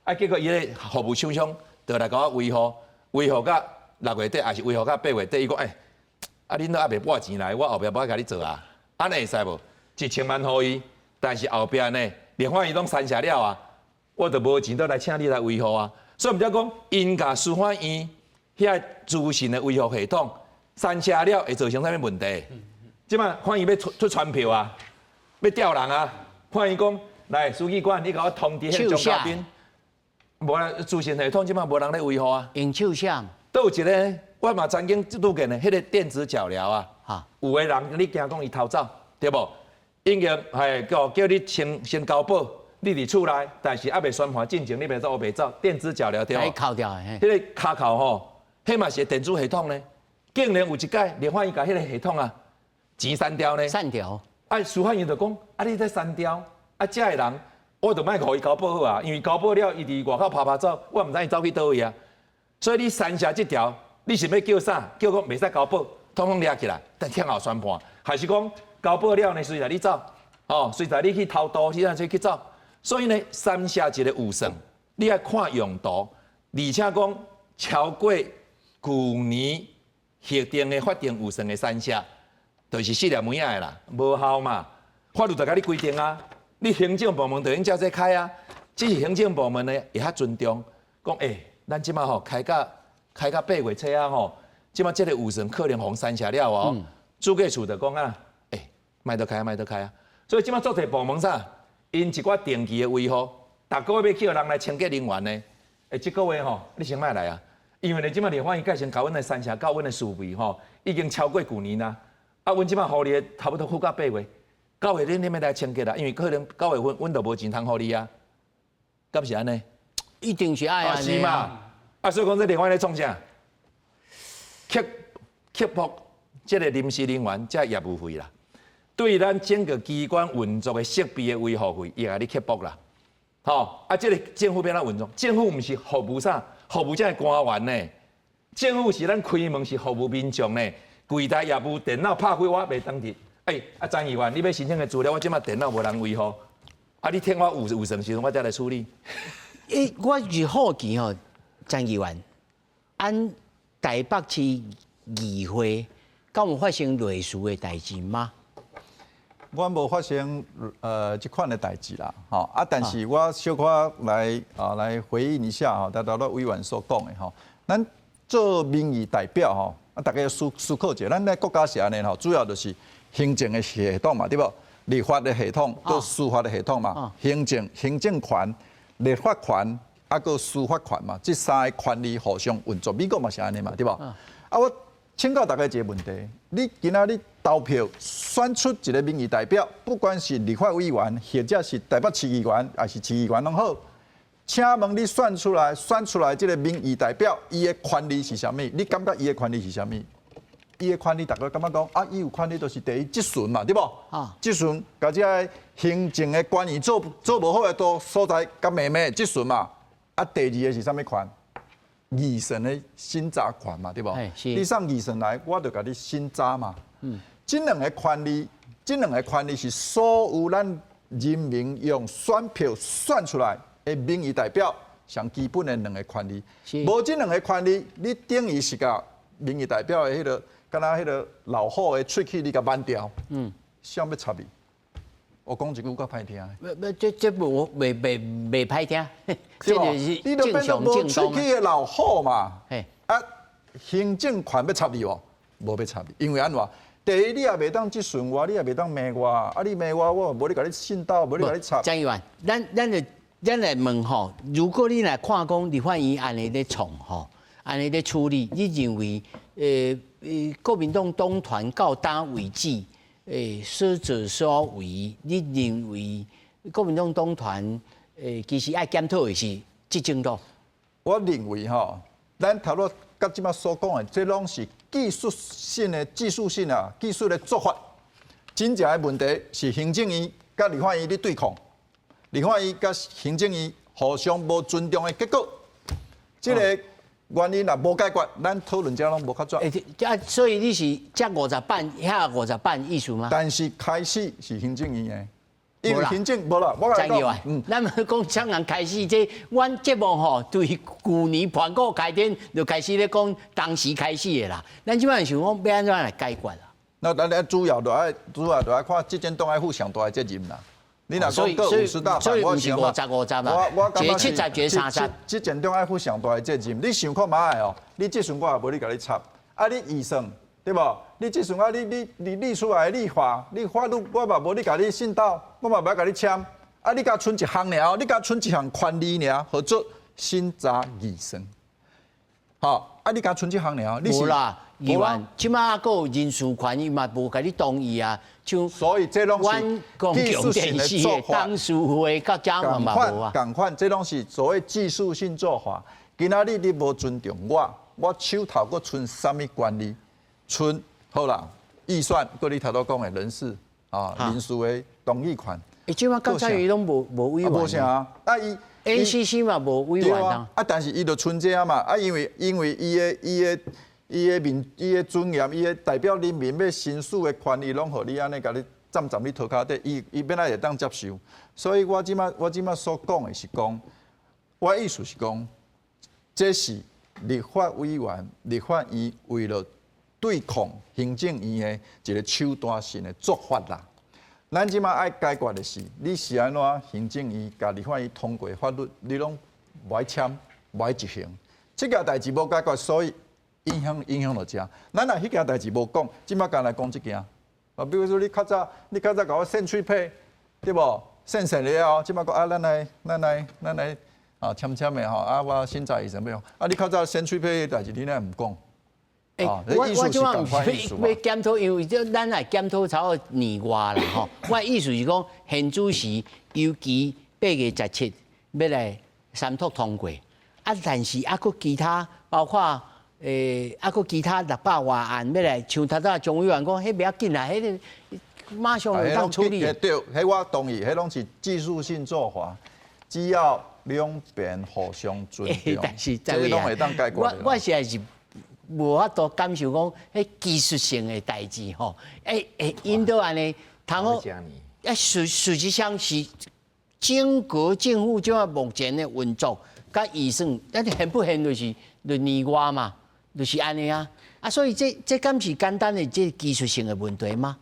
啊，結果伊个服務廠商就來共我維護，維護到6月底，抑是維護到8月底。伊講，欸，啊，恁都猶未撥錢來，我後壁無愛共你做啊。按呢會使無？一千萬予伊，但是後壁呢，立法院攏刪卸了啊，我就無錢倒來請你來維護啊。所以毋才講，𪜶共司法院遐資訊的維護系統刪卸了，會造成啥物問題？這馬法院欲出傳票啊，欲調人啊，法院講。來，書記官，你共我通知彼个張嘉賓，無啦，資訊系統這馬無人咧維護啊。用手寫。都有一个，我嘛曾經拄見的，彼个電子腳鐐啊，有的人你驚講伊偷走，對無？已經係叫你先交保，你佇厝內，但是猶未宣判進前，你袂走，袂走，電子腳鐐對無？扣掉的。彼个跤銬吼，彼嘛是電子系統呢。竟然有一擺立法院共彼个系统啊，錢刪掉呢？刪掉。啊，司法院就講，啊，你咧刪掉，啊，遮的人，我就莫予伊交保好啊，因為交保了，伊佇外口趴趴走，我毋知伊走去佗位啊。所以你刪下這條，你是欲叫啥？叫講袂使交保，統統掠起來，等聽後宣判，還是講交保了呢？隨來你走，哦，隨來你去偷渡，你按怎去走？所以呢，刪下一个預算，你愛看用途，而且講超過舊年核定的法定預算的刪削，就是四粒門仔的啦，無效嘛。法律就共你規定啊，你行政部門就應照這開啊。只是行政部門呢會較尊重，講欸，咱這馬吼開到開到八月初啊吼，這馬這个預算可能予刪削了哦。主計處就講啊，欸，莫閣開啊，莫閣開啊。所以這馬足濟部門啥，𪜶一寡定期的維護，逐個月欲叫人來清潔人員呢。欸，這個月吼，你先莫來啊，因為呢，這馬立法院改成共阮的刪削，到阮的儲備吼，已經超過舊年啦。啊，阮這馬予你的差不多付到八月，九月恁恁欲來清潔啦，因為可能九月份阮就無錢通予你啊，敢是按呢？一定是愛按呢。是嘛？啊，所以講這立法院咧創啥？克克服這个臨時人員這業務費啦，對咱整個機關運作的設備的維護費，伊會共你克服啦。吼，啊，這个政府欲按怎運作？政府毋是服務啥？服務這个官員呢？政府是咱開門是服務民眾呢。櫃台業務電腦拍開我袂當佇。欸，啊，陳議員，你欲申請的資料，我這馬電腦無人維護，啊，你聽我有有算時陣，我才來處理。欸，我是好奇吼，陳議員，按台北市議會，敢有發生類似的代誌嗎？我無發生這款的代誌啦，吼啊！但是我小可來啊來回應一下吼，頭拄仔委員所講的吼，咱做民意代表吼，啊，大家思思考一下，咱咧國家是按呢吼，主要就是行政的系統嘛，對無？立法的系統，閣司法的系統嘛，行政行政權、立法權，啊，閣司法權嘛，這三个權力互相運作。美國嘛是按呢嘛，對無？啊，我請教大家一个問題：你今仔日投票選出一个民意代表，不管是立法委員，或者是台北市議員，抑是市議員攏好，請問你選出來選出來這个民意代表，伊的權利是啥物？你感覺伊的權利是啥物？伊的權利，大家感覺講啊，伊有權利就是第一質詢嘛，對無？啊，質詢，共這个行政的官員做做無好的都所在，共罵罵質詢嘛。啊，第二个是啥物權？預算的審查權嘛，對無？你送預算來，我就共你審查嘛。嗯，這兩个權利，這兩个權利是所有咱人民用選票選出來的民意代表上基本的兩个權利。無這兩个權利，你等於是共民意代表的彼个，敢若彼个老虎的喙齒，你共挽掉。嗯，誰欲插你？我講一句較歹聽的。不，這這無袂袂袂歹聽，這就是你就變做無喙齒的老虎嘛。啊，行政權欲插你無？無欲插你，因為按怎？第一，你也袂當質詢我，你也袂當罵我，啊，你罵我，我無咧共你信鬥，無咧共你插。張議員，咱咱就咱來問吼，如果你來看講立法院按呢咧創吼，按呢咧處理，你認為國民黨黨團到今為止？欸，所作所為，你認為國民黨黨團欸，其實愛檢討的是執政黨？我認為吼，咱頭拄佮這馬所講的，這攏是技術性的、技術性啊、技術的做法。真正的問題是行政院佮立法院咧對抗，立法院佮行政院互相無尊重的結果，這个原因若無解決，咱討論這攏無較準。欸，啊，所以你是這五十版，遐五十版意思嗎？但是開始是行政院的，因為行政無啦，我來講，嗯，咱們講啥人開始這，阮節目吼對舊年盤古開天就開始咧講當時開始的啦。咱這擺想講欲按怎來解決啊？那咱咧主要就愛主要就愛看執政黨愛負上大的責任啦。你若講閣五十大版，我是五十五十嘛，一个七十，一个三十。執政黨愛負上大的責任。你想看覓哦？你質詢我也無咧共你插。啊，你預算對無？你質詢啊，你你你立出來的立法，你法律我嘛無咧共你信鬥，我嘛無愛共你簽。啊，你共賰一項爾，你共賰一項權利爾，號做審查預算。好，啊，你共賰這項爾，你無啦，議員，這馬閣有人事權，伊嘛無共你同意啊。像所以這攏是技術性的做法。董事會國家嘛嘛無啊。仝款，這攏是所謂技術性做法。今仔日你無尊重我，我手頭閣賰啥物權利？賰好啦，預算，閣你頭拄講的人事啊，人事的同意權。欸，這馬監察院攏無委員。無啥啊，啊伊 NCC 嘛無委員啊。啊，但是伊就賰這嘛，啊，因為伊的面、伊的尊嚴、伊的代表人民欲行使的權利，攏予你按呢共你佔佔你塗跤底，伊欲按怎會當接受？所以我這馬所講的是講，我意思是講，這是立法委員、立法院為了對抗行政院的一個手段性的做法啦。咱這馬愛解決的是，你是按怎行政院共立法院通過法律，你攏無愛簽、無愛執行，這件代誌無解決，所以影響就遮。咱若彼件代誌無講，這馬干來講這件。啊，比如說你較早共我扇喙皮，對無？扇扇了後，這馬講啊，咱來啊，簽簽的吼，啊，我審查預算欲，啊，你較早扇喙皮的代誌，你哪毋講？欸，我這馬毋是欲檢討，因為這咱來檢討差不多年外啦吼。我意思是講，現主時尤其8月17欲來三讀通過，啊，但是猶閣其他包括猶閣其他600外案欲來，像頭拄張委員講，彼袂要緊啦，彼個馬上會當處理。對，彼我同意，彼攏是技術性做法，只要兩邊互相尊重，但是這攏會當解決。我實在是無法度感受講，彼技術性的代誌吼，會引導按呢，通好，啊事實上是整個政府這目前的運作，佮預算，咱現不現就是就年外嘛，就是按呢啊，啊，所以這敢是簡單的這技術性的問題嗎？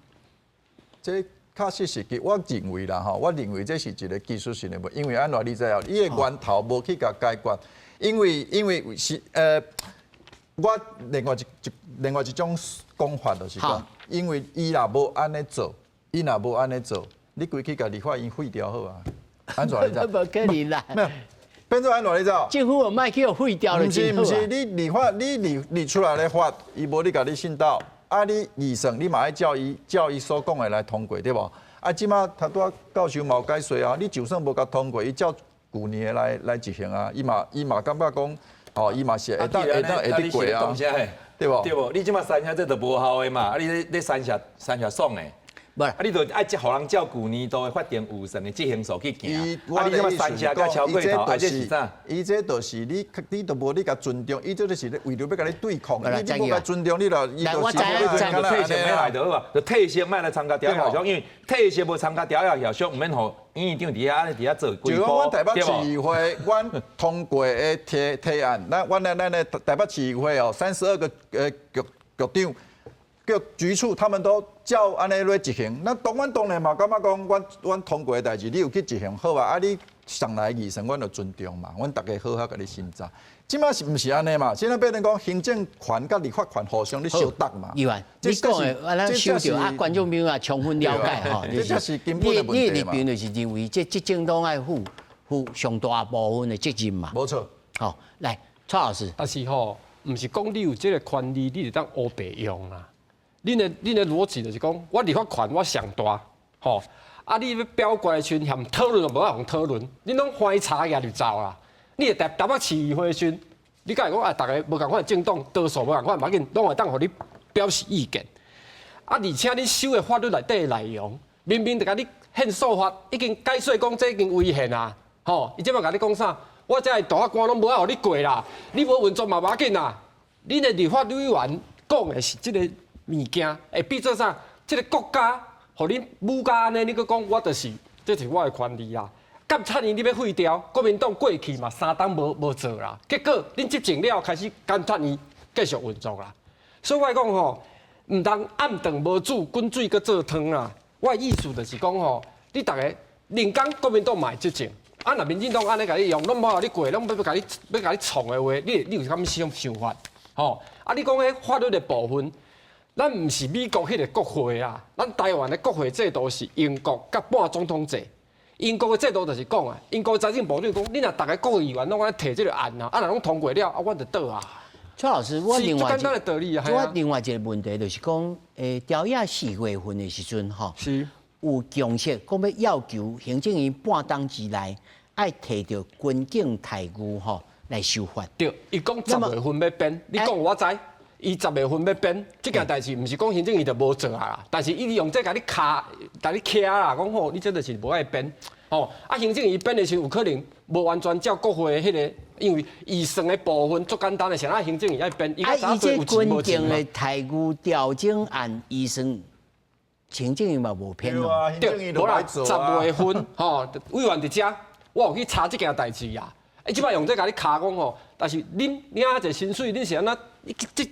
這確實是，我認為啦吼，我認為這是一個技術性的問題，因為按怎你知影，伊的源頭無去共解決，因為是我另外一種講法就是講，因為伊若無按呢做，伊若無按呢做，你規氣共立法院廢掉好啊？按怎你知？無可能啦。沒有，變做按怎你知？政府有莫去予廢掉了。毋是毋是，你立法你立出來的法，伊無咧共你信道，啊你預算你嘛愛照伊所講的來通過對無？啊，這馬頭拄仔教授嘛有解說啊，你就算無共通過，伊照舊年的來執行啊，伊嘛感覺講。哦，伊嘛是會當會得過啊，對無？對無？你這馬刪遐這就無效的嘛，啊你咧刪遐爽的，無啊你就愛予人照舊年度的法定預算的執行數去行。啊你這馬刪遮閣超過頭，啊這是啥？伊這就是你都無你共尊重，伊這就是為著欲共你對抗，你無共尊重你就伊就是就退席欲來就好啊，就退席莫來參加調議協商，因為退席無參加調議協商，毋免予院長佇遐按呢佇遐做就講阮台北市議會，阮通過的提案，咱的台北市議會哦，32個局長、局局處，他們都照按呢來執行。那當阮當然嘛，感覺講，阮通過的代誌，你有去執行好啊？啊，你上來預算，阮就尊重嘛，阮逐家好好共你審查。這馬是毋是按呢嘛？現在變成講行政權佮立法權互相咧相鬥嘛。議員，你講的，啊，咱收著啊，觀眾朋友也充分了解吼。這才是根本的問題。你的立場就是認為，這執政黨愛負上大部分的責任嘛。無錯。好，來，蔡老師。但是吼，毋是講你有這個權利，你就當烏白用啦。恁的邏輯就是講，我立法權我上大，吼，啊，你欲表決的時陣，嫌討論就無愛予討論，恁攏翻查起來就走啦。你佇台北市議會的時陣，你敢會講啊？逐个無仝款的政黨，多數無仝款，無要緊，攏會當予你表示意見。啊，而且你修的法律內底的內容，明明就共你憲訴法已經解說講這已經違憲啊！吼，伊這馬共你講啥？我這的大法官攏無愛予你過啦，你無運作嘛無要緊啦。恁的立法委員講的是這个物件，會變做啥？這个國家予恁武甲按呢，你閣講我就是，這是我的權利啦。監察院你欲廢掉，國民黨過去嘛3冬無做啦，結果恁執政了開始監察院繼續運作啦。所以我講吼，毋通暗頓無煮滾水閣做湯啦。我的意思就是講吼，你逐个寧講國民黨嘛會執政，啊若民進黨按呢共你用，攏無予你過，攏欲共你創的話，你有啥物想法？吼，啊你講彼法律的部分，咱毋是美國彼个國會啊，咱台灣的國會制度是英國佮半總統制。英國的制度就是講啊，英國財政部長講，你若逐个國會議員攏按呢提這个案啊，啊若攏通過了，啊，阮就倒啊。蔡老師，我另外簡單的道理啊，我另外一個問題就是講，調議4月份的時陣，吼，有共識講欲要求行政院半冬之內愛提著軍警待遇吼來修法。對，伊講10月份欲編，你講我知。伊10月份欲編，這件代誌毋是講行政院就無做啊啦，但是伊用這共你卡，共你徛啦，講吼，你這就是無愛編，吼啊，行政院編的時陣有可能無完全照國會的彼個，因為預算的部分足簡單的，是按怎行政院愛編？啊，伊這軍警的待遇調整案預算，行政院嘛無編咯。對，無啦，十月份吼，委員佇遮，我有去查這件代誌啊。欸，這擺用這共你卡講吼，但是恁領遐濟薪水，恁是按怎？這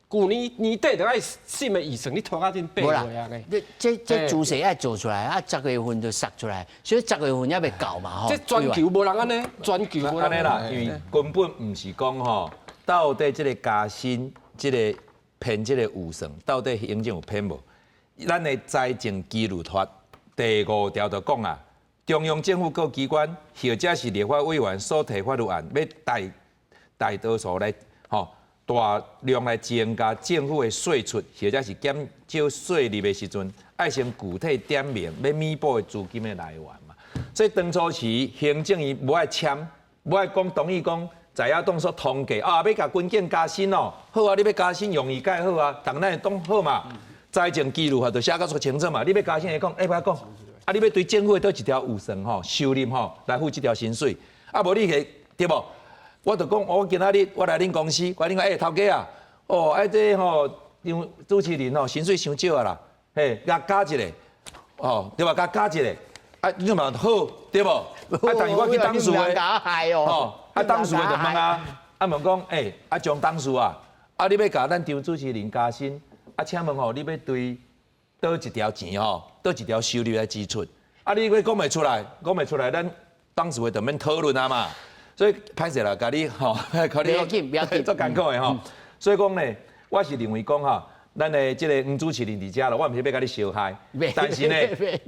舊年年底就愛審的預算，你拖到這8月啊？這姿勢愛做出來，啊，十月份就殺出來，所以十月份猶未到嘛吼。這全球無人按呢，全球無人按呢啦，因為根本毋是講吼，到底這個加薪、這個編這個預算，到底行政有編無？咱的財政紀律法第五條就講啊，中央政府各機關或者是立法委員所提法律案，欲大多數來吼。大量來增加政府的歲出，或者是減少稅入的時陣，愛先具體點明欲彌補的資金的來源嘛。所以當初時行政院無愛簽，無愛講同意講，在野黨所通過啊，欲共軍警加薪哦，好啊，你欲加薪容易蓋好啊，逐咱會當好嘛。財政紀律法就寫甲足清楚嘛，你欲加薪會講，會欲講，啊，你欲對政府的佗一條預算吼收入吼來付這條薪水，啊，無你去對無？我就講，我今仔日我來恁公司，我恁講，欸，頭家啊，哦，啊這吼張主持人吼薪水傷少啊啦，嘿，共加一下，哦，對吧？共加一下，啊，你嘛好，對無？啊，但是我去董事會，吼，啊，董事會就問啊，啊問講，欸，啊張董事啊，啊你欲共咱張主持人加薪，啊請問吼，你欲對佗一條錢吼，佗一條收入來支出，啊你欲講袂出來，講袂出來，咱董事會就免討論啊嘛。所以歹勢啦，共你吼，可能足艱苦的吼。所以講呢，我是認為講吼，咱的這個黃主持人佇遮啦，我毋是欲共你相害，但是呢，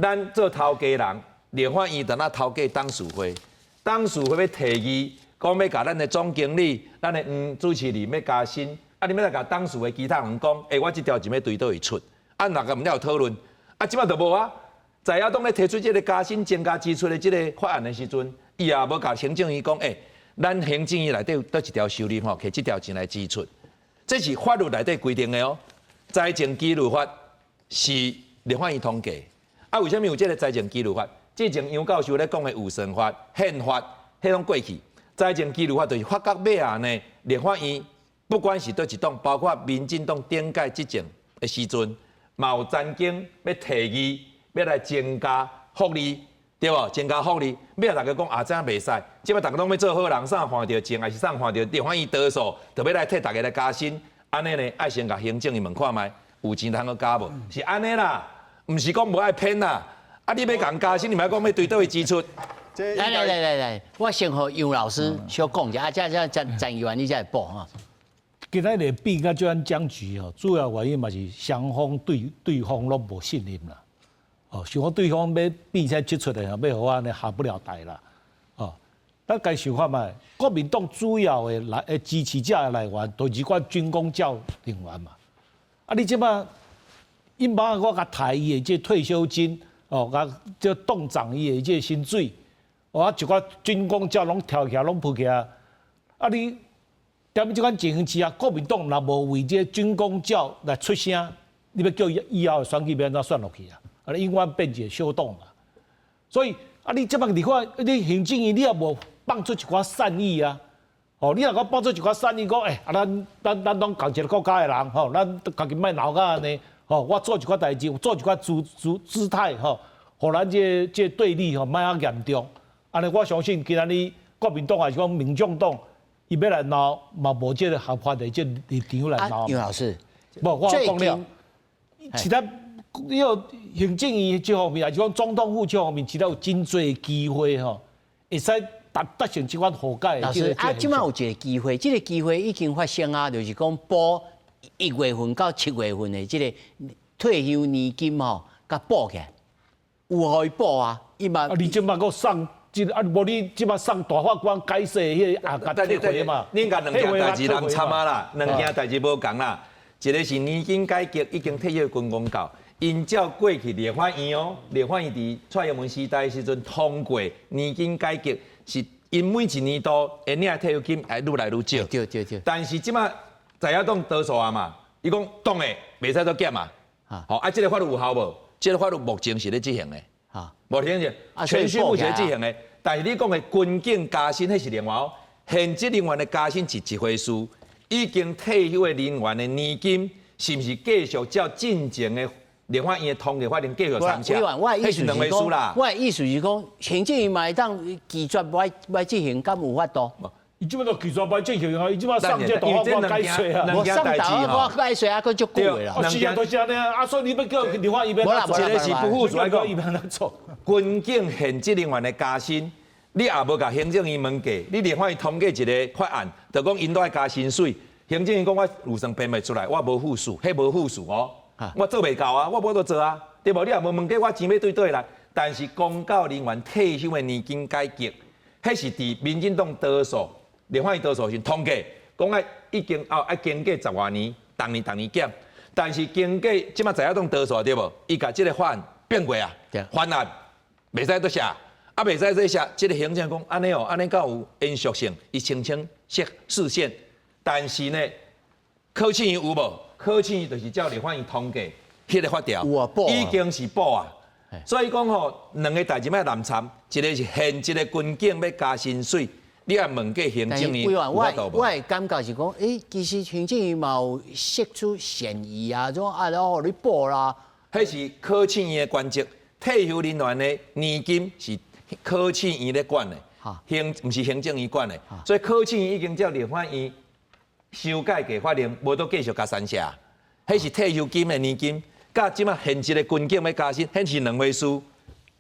咱做頭家人，立法院當咱頭家董事會，董事會欲提議，講欲共咱的總經理、咱的黃主持人欲加薪，啊，你欲來共董事會其他人講，欸，我這條錢欲對佗位出，啊，若個毋了有討論，啊，這擺就無啊，在野黨咧提出這個加薪增加支出的這個法案的時陣。伊也無共行政院講，欸，咱行政院內底有佗一條收入吼，摕這條錢來支出，這是法律內底規定的哦。財政紀律法是立法院通過，啊，為啥物有這個財政紀律法？之前楊教授咧講的預算法、憲法，彼攏過去。財政紀律法就是發到尾仔呢，立法院不管是佗一黨，包括民進黨頂屆執政的時陣，嘛有曾經欲提議欲來增加福利。對無？增加福利，欲逐家講啊，這樣袂使。這擺逐家攏欲做好人，啥看著錢，抑是啥看著立法院多數，就欲來替逐家來加薪。按呢呢，愛先共行政院問看覓，有錢通閣加無？是按呢啦，毋是講無愛編啦。啊，你欲共人加薪，你莫講欲對佗位支出。來來來來來，我先予楊老師小講一下，啊，這這陳陳議員你才會補哈。今仔日變甲這款僵局哦，主要原因嘛是雙方對對方攏無信任啦。哦，想講對方欲變成這出來，欲予我按呢下不了台啦。哦，咱家想看覓，國民黨主要的來的支持者的來源，就是寡軍公教人員嘛。啊，你這擺伊把我共抬伊的這退休金，哦，共這凍漲伊的這薪水，哦，啊，一寡軍公教攏跳起來，攏撲起來。啊，你踮這款情形之下，國民黨若無為這軍公教來出聲，你欲叫伊以後的選舉欲按怎選落去啊？啊！你永遠變一個小黨嘛，所以啊，你這擺立法，你行政院你也無放出一寡善意啊！哦，你若講放出一寡善意，講欸，啊，咱咱咱攏仝一個國家的人，吼，咱家己莫鬧甲按呢，吼，我做一寡代誌，做一寡姿姿姿態，吼，予咱這這對立吼莫遐嚴重。按呢，我相信今仔日國民黨抑是講民眾黨，伊欲來鬧嘛，無這個合法的這立場來鬧。楊老師，無，我講了，其他。你有行政院這方面，抑是講總統府這方面，其實有真濟機會吼，會使達達成這款和解。老師啊，這擺有一個機會，這個機會已經發生啊，就是講補一月份到七月份的這個退休年金吼，共補起來，有予伊補啊，伊嘛。啊，你這擺閣送這啊，無你這擺送大法官解釋彼個啊，共退回嘛？恁共兩件代誌難參啊啦，兩件代誌無仝啦，一個是年金改革已經退休軍公教。𪜶照過去立法院哦，立法院佇蔡英文時代的時陣通過年金改革，是𪜶每一年度會領退休金會愈來愈少。對對對。但是這擺在野党多数啊嘛，伊講黨的袂使閣減嘛。好，啊，這个法律有效無？這个法律目前是咧執行的。目前是全序目前執行的，但是你講的軍警加薪，彼是另外哦。現職人員的加薪是一回事，已經退休的人員的年金是毋是繼續照進前的立法院的通過法令繼續參照？彼是兩回事啦。我的意思是講，行政院嘛會當拒絕無愛執行，敢有法度？伊這擺都拒絕無愛執行啊！伊這擺送這大法官解說啊，無送大法官解說啊，閣足久的啦。是啊，就是按呢啊，所以你欲叫立法院欲按怎做？這个是不附屬來講，軍警現職人員的加薪，你也無共行政院問過，你立法院通過一个法案，就講𪜶都愛加薪水。行政院講我預算編袂出來，我無附屬，彼無附屬哦，我做袂到啊，我無法度做啊，對無？你也無問過我錢欲對佗來，但是公教人員退休的年金改革，彼是佇民進黨多數。立法院多數時通過，講愛已經哦愛經過十外年，逐年逐年減，但是經過這擺在野黨多數對無？伊共這个法案變過啊，翻案袂使閣寫，啊袂使閣寫，這个行政講按呢哦，按呢敢有延續性，伊聲稱釋釋憲，但是呢，考試院有無？考試院就是照立法院通過彼个法條，已經是補啊。所以講吼，兩个代誌欲難參，一个是現職的軍警欲加薪水。你也問過行政院有法度無？我的感覺是講，欸，其實行政院嘛有釋出善意啊，種啊，然後予你補啦。彼是考試院的權責，退休人員的年金是考試院咧管的，行毋是行政院管的，所以考試院已經照立法院修改過法令，無閣繼續加三寫。彼是退休金的年金，佮這擺現職的軍警欲加薪，彼是兩回事。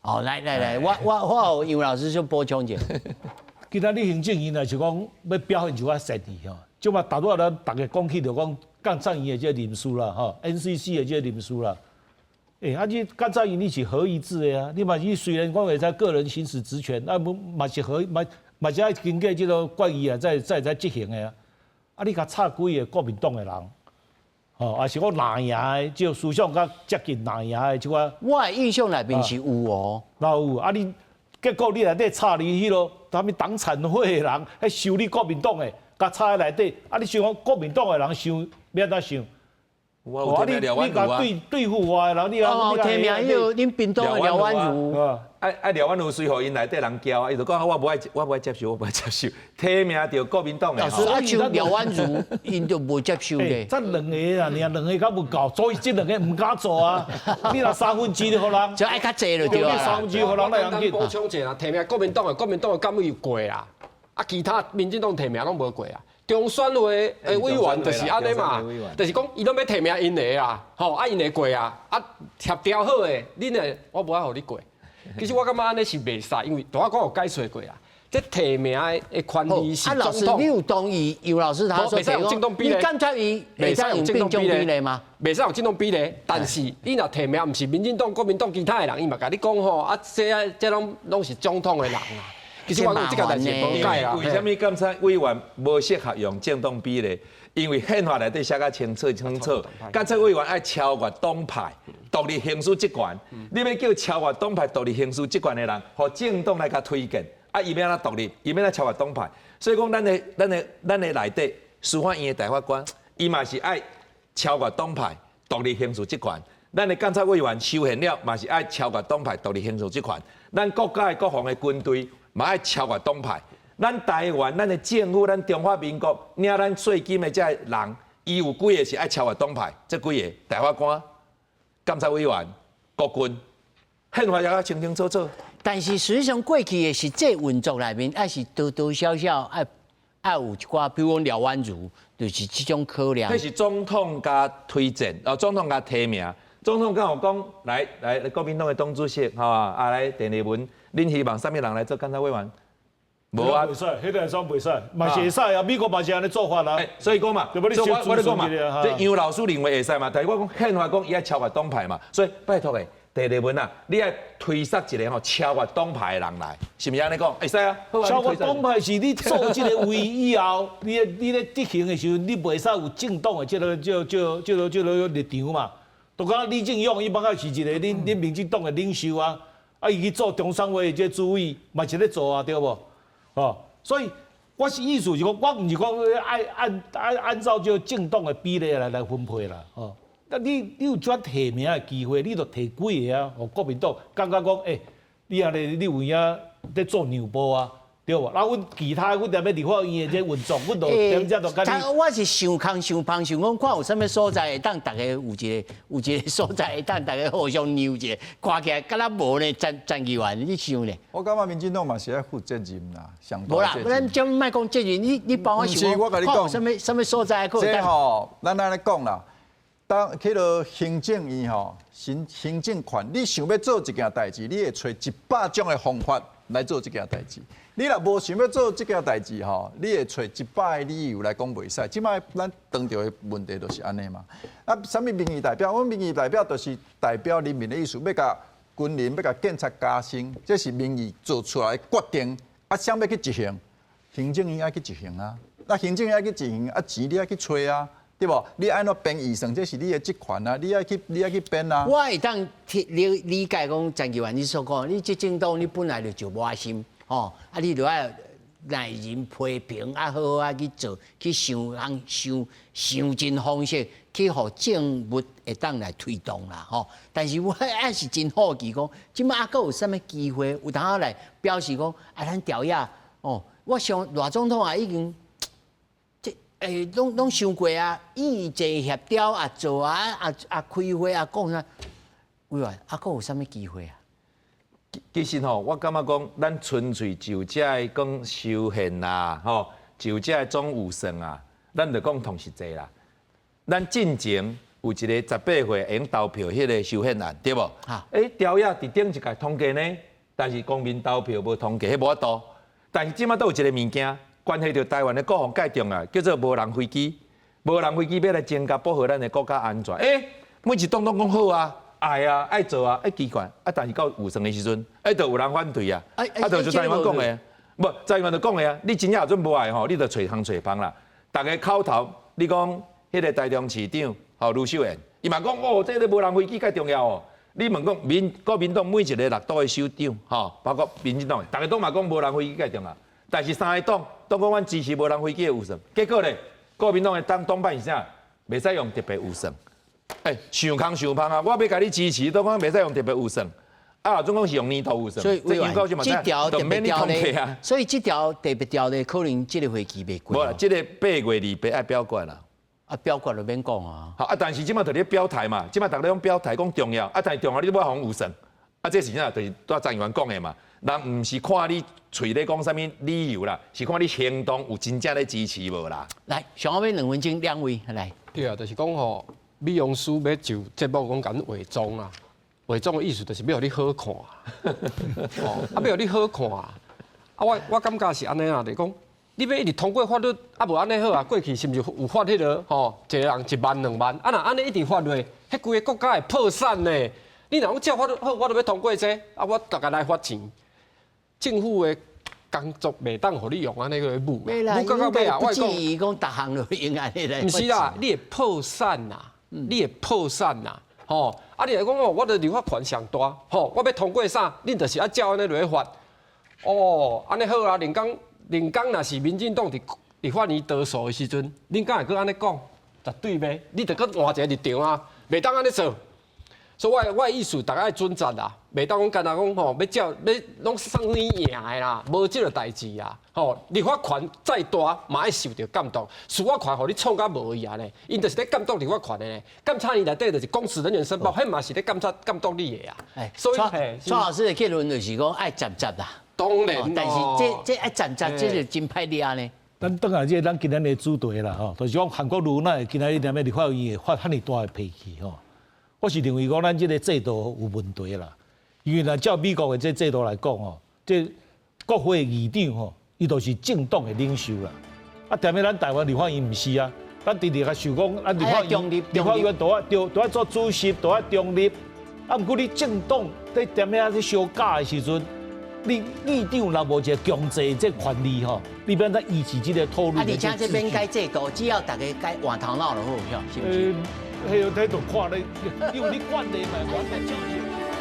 哦，來來來，我予楊老師先補充一下。今仔日行政院若是講欲表現一寡善意吼，這擺頭拄仔咱逐家講起就講監察院的這个人事啦，吼，NCC 的這个人事啦。欸，啊你監察院你是合議制的啊，你嘛是雖然講會使個人行使職權，啊無嘛是合嘛嘛是愛經過這个決議啊，再執行的啊。啊，你共插幾个國民黨的人，吼，抑是講藍營的，這思想較接近藍營的這寡。我的印象內面是有哦，哪有啊？你結果你內底插你彼个啥物黨產會的人，彼收你國民黨的，共插佇內底，啊！你想講國民黨的人想欲按怎想？啊！你你共對對付我的人，你哦，提名彼个恁屏東的廖婉如，啊啊！廖婉如隨予𪜶內底人教啊，伊就講我無愛，我無愛接受，我無愛接受。提名著國民黨的。老師，啊，像廖婉如，𪜶就無接受咧。這兩个啊，爾兩个較無夠，所以這兩个毋敢做啊。你若三分之二予人，就愛較濟就對啊。三分之二予人來用緊。補充一下啦，提名國民黨的，國民黨的敢有過啦？啊，其他民進黨提名攏無過啊。中選會的委員就是按呢嘛，就是講伊攏欲提名𪜶的啊，吼啊𪜶會過啊，啊協調好的，恁的我無愛予你過。其實我感覺按呢是袂使，因為頭仔講有解說過啊。這提名的權利是總統。啊，老師，你有同意楊老師他說你監察院袂使用政黨比例嗎？袂使用政黨比例，但是你若提名毋是民進黨、國民黨其他的人，伊嘛共你講吼，啊，這這攏攏是總統的人啊。其實我講這個代誌無解啦。為啥物監察委員無適合用政黨比例？因為憲法內底寫甲清楚清楚，監察委員愛超越黨派，獨立行使職權。你欲叫超越黨派獨立行使職權的人，予政黨來共推薦，啊，伊欲按怎獨立？伊欲按怎超越黨派？所以講，咱的內底司法院的大法官，伊嘛是愛超越黨派，獨立行使職權。咱的監察委員修憲了，嘛是愛超越黨派，獨立行使職權。咱國家的國防的軍隊嘛愛超越黨派。咱台灣，咱的政府，咱中華民國領咱稅金的這个人，伊有幾个是愛超越黨派？這幾个大法官、監察委員、國軍，憲法也較清清楚楚。但是實際上過去的實際運作內面，抑是多多少少愛愛有一寡，比如講廖婉如，就是這種考量。彼是總統共推薦，哦，總統共提名。總統敢有講，來來，國民黨的黨主席，吼啊來鄭麗文，恁希望啥物人來做監察委員？無啊，袂使，彼个煞袂使，嘛是會使啊，美國嘛是按呢做法啊。所以講嘛，所以我咧講嘛，這楊老師認為會使嘛，但是我講憲法講伊愛超越黨派嘛，所以拜託的，鄭麗文啊，你愛推捒一个吼超越黨派的人來，是毋是按呢講？會使啊。超越黨派是你做這个位以後，你咧執行的時陣，你袂使有政黨的這个這這這个這个立場嘛。就敢李進勇，伊本來是一个恁恁民進黨的領袖啊，啊，伊去做中選會的這主委，嘛是咧做啊，對無？哦，所以我是意思是講，我毋是講愛按照這個政黨的比例來分配啦，吼。那你有這提名的機會，你就提幾个啊？予國民黨感覺講，欸，你按呢，你有影咧做讓步啊？對無？啊，阮其他阮踮咧立法院的這運作，阮就踮遮就共你。我是想空想芳想講，看有啥物所在會當逐家有一個所在會當逐家互相讓一下，看起來敢若無呢？陳陳議員，你想咧？我感覺民進黨嘛是愛負責任啦，上無啦，咱這莫講責任，你幫我想講，看有啥物所在可這吼，咱按呢講啦。當去到行政院吼，行政權，你想欲做一件代誌，你會揣100種的方法來做這件代誌。你若無想欲做這件代誌吼，你會揣100個理由來講袂使。這擺咱當著的問題就是按呢嘛。啊，啥物民意代表？阮民意代表就是代表人民的意思，欲共軍人，欲共警察加薪，這是民意做出來的決定。啊，啥欲去執行？行政院愛去執行啊。那行政院愛去執行，啊錢你愛去揣啊。對無？你按怎編預算，這是你的職權啊！你愛去編啊！我會當理解講，陳議員你所講，你執政黨你本來就就無愛心，吼啊！你就愛耐人批評啊，好好啊去做，去想想想盡方式去予政務會當來推動啦，吼。但是我還是真好奇講，這擺猶閣有啥物機會有通來表示講啊，咱朝野哦，我想賴總統也已經。欸，攏想過啊，議政協調啊，做啊，啊啊開會啊，講啥？委員，啊，閣有啥物機會啊？其實吼，我感覺講，咱純粹就這个講修憲啦，吼，就這个總預算啊，咱就講同實際啦。咱進前有一個18歲會用投票彼个修憲案，對無？欸，朝野佇頂一屆通過呢，但是公民投票無通過，彼無法度。但是這擺都有一個物件。關係著台灣的國防蓋重要，叫做無人飛機。無人飛機欲來增加保護咱的國家安全。欸，每一黨攏講好啊，愛啊，愛做啊，欸奇怪，啊，但是到預算的時陣，欸，就有人反對啊。啊，就陳議員講的，無陳議員就講的啊，你真正有陣無愛吼，你就揣空揣芳啦。逐家口頭，你講彼個台中市長吼盧秀燕，伊嘛講哦，這个無人飛機蓋重要哦。你問講國民黨每一個六都的首長，吼，包括民進黨，逐家都嘛講無人飛機蓋重要。但是三個黨都講阮支持無人飛機的預算，結果咧，國民黨的黨黨版是啥？袂使用特別預算。欸，想空想芳啊！我欲共你支持，都講袂使用特別預算。啊，總共是用年度預算。所以，這條特別條例，所以這條特別條例可能這個會期袂過。無啦，這个8月28愛表決啦。啊，表決就免講啊。好啊，但是這擺就咧表態嘛，這擺逐家攏表態講重要，啊，但是重要你都無予預算。啊，這是啥？就是拄陳議員講的嘛。人毋是看你喙咧講啥物理由啦，是看你行動有真正咧支持無啦。來，上後尾兩分鐘，兩位來。對啊，就是講吼，美容師欲就節目講共化妝啦，化妝的意思就是欲予你好看。哦，啊，欲予你好看。啊，我感覺是按呢啦，就是講你欲一直通過法律，啊無按呢好啊，過去是毋是有發彼个吼，一個人1萬2萬，啊若按呢一直發落，彼規个國家會破產呢。你若講照法律好，我就欲通過這個，啊，我逐家來發錢。政府的工作袂當予你用按呢去舞，舞到尾啊，我講，講逐項都用按呢來。毋是啦，你會破產啦，你會破產啦，吼！啊，你若講哦，我的立法權上大，吼，我欲通過啥，恁就是愛照按呢落去發。哦，按呢好啊，林剛，林剛若是民進黨佇立法院多數的時陣，恁敢會閣按呢講？絕對袂，你著閣換一個立場啊，袂當按呢做。所以我的意思，逐家愛準則啦，袂當講干焦講吼，欲照欲攏送你贏的啦，無這個代誌啊！吼，立法權再大，嘛愛受著監督，司法權予你創甲無去啊呢？𪜶就是咧監督立法權的呢。監察院內底就是公職人員申報，彼嘛是咧監察監督你的啊。所以蔡老師的結論就是講愛接接啦。當然，但是這愛接接，這就真歹掠呢。咱轉來這咱今仔日的主題啦，吼，就是講韓國瑜哪會今仔日踮咧立法院會發遐爾大的脾氣吼。我是認為講咱這个制度有問題啦，因為若照美國的這制度來講吼，這國會議長吼，伊就是政黨的領袖啦。啊，踮咧咱台灣立法院毋是啊，咱直直較想講，咱立法院立法院都愛都愛做主席，都愛中立。啊，毋過你政黨佇踮咧遐相咬的時陣，你議長若無一个強制這權利吼，你欲按怎維持這个討論？啊，而且這免改制度，只要逐家改換頭腦就好，是毋是？彼個態度看咧，因為你慣例嘛，慣例。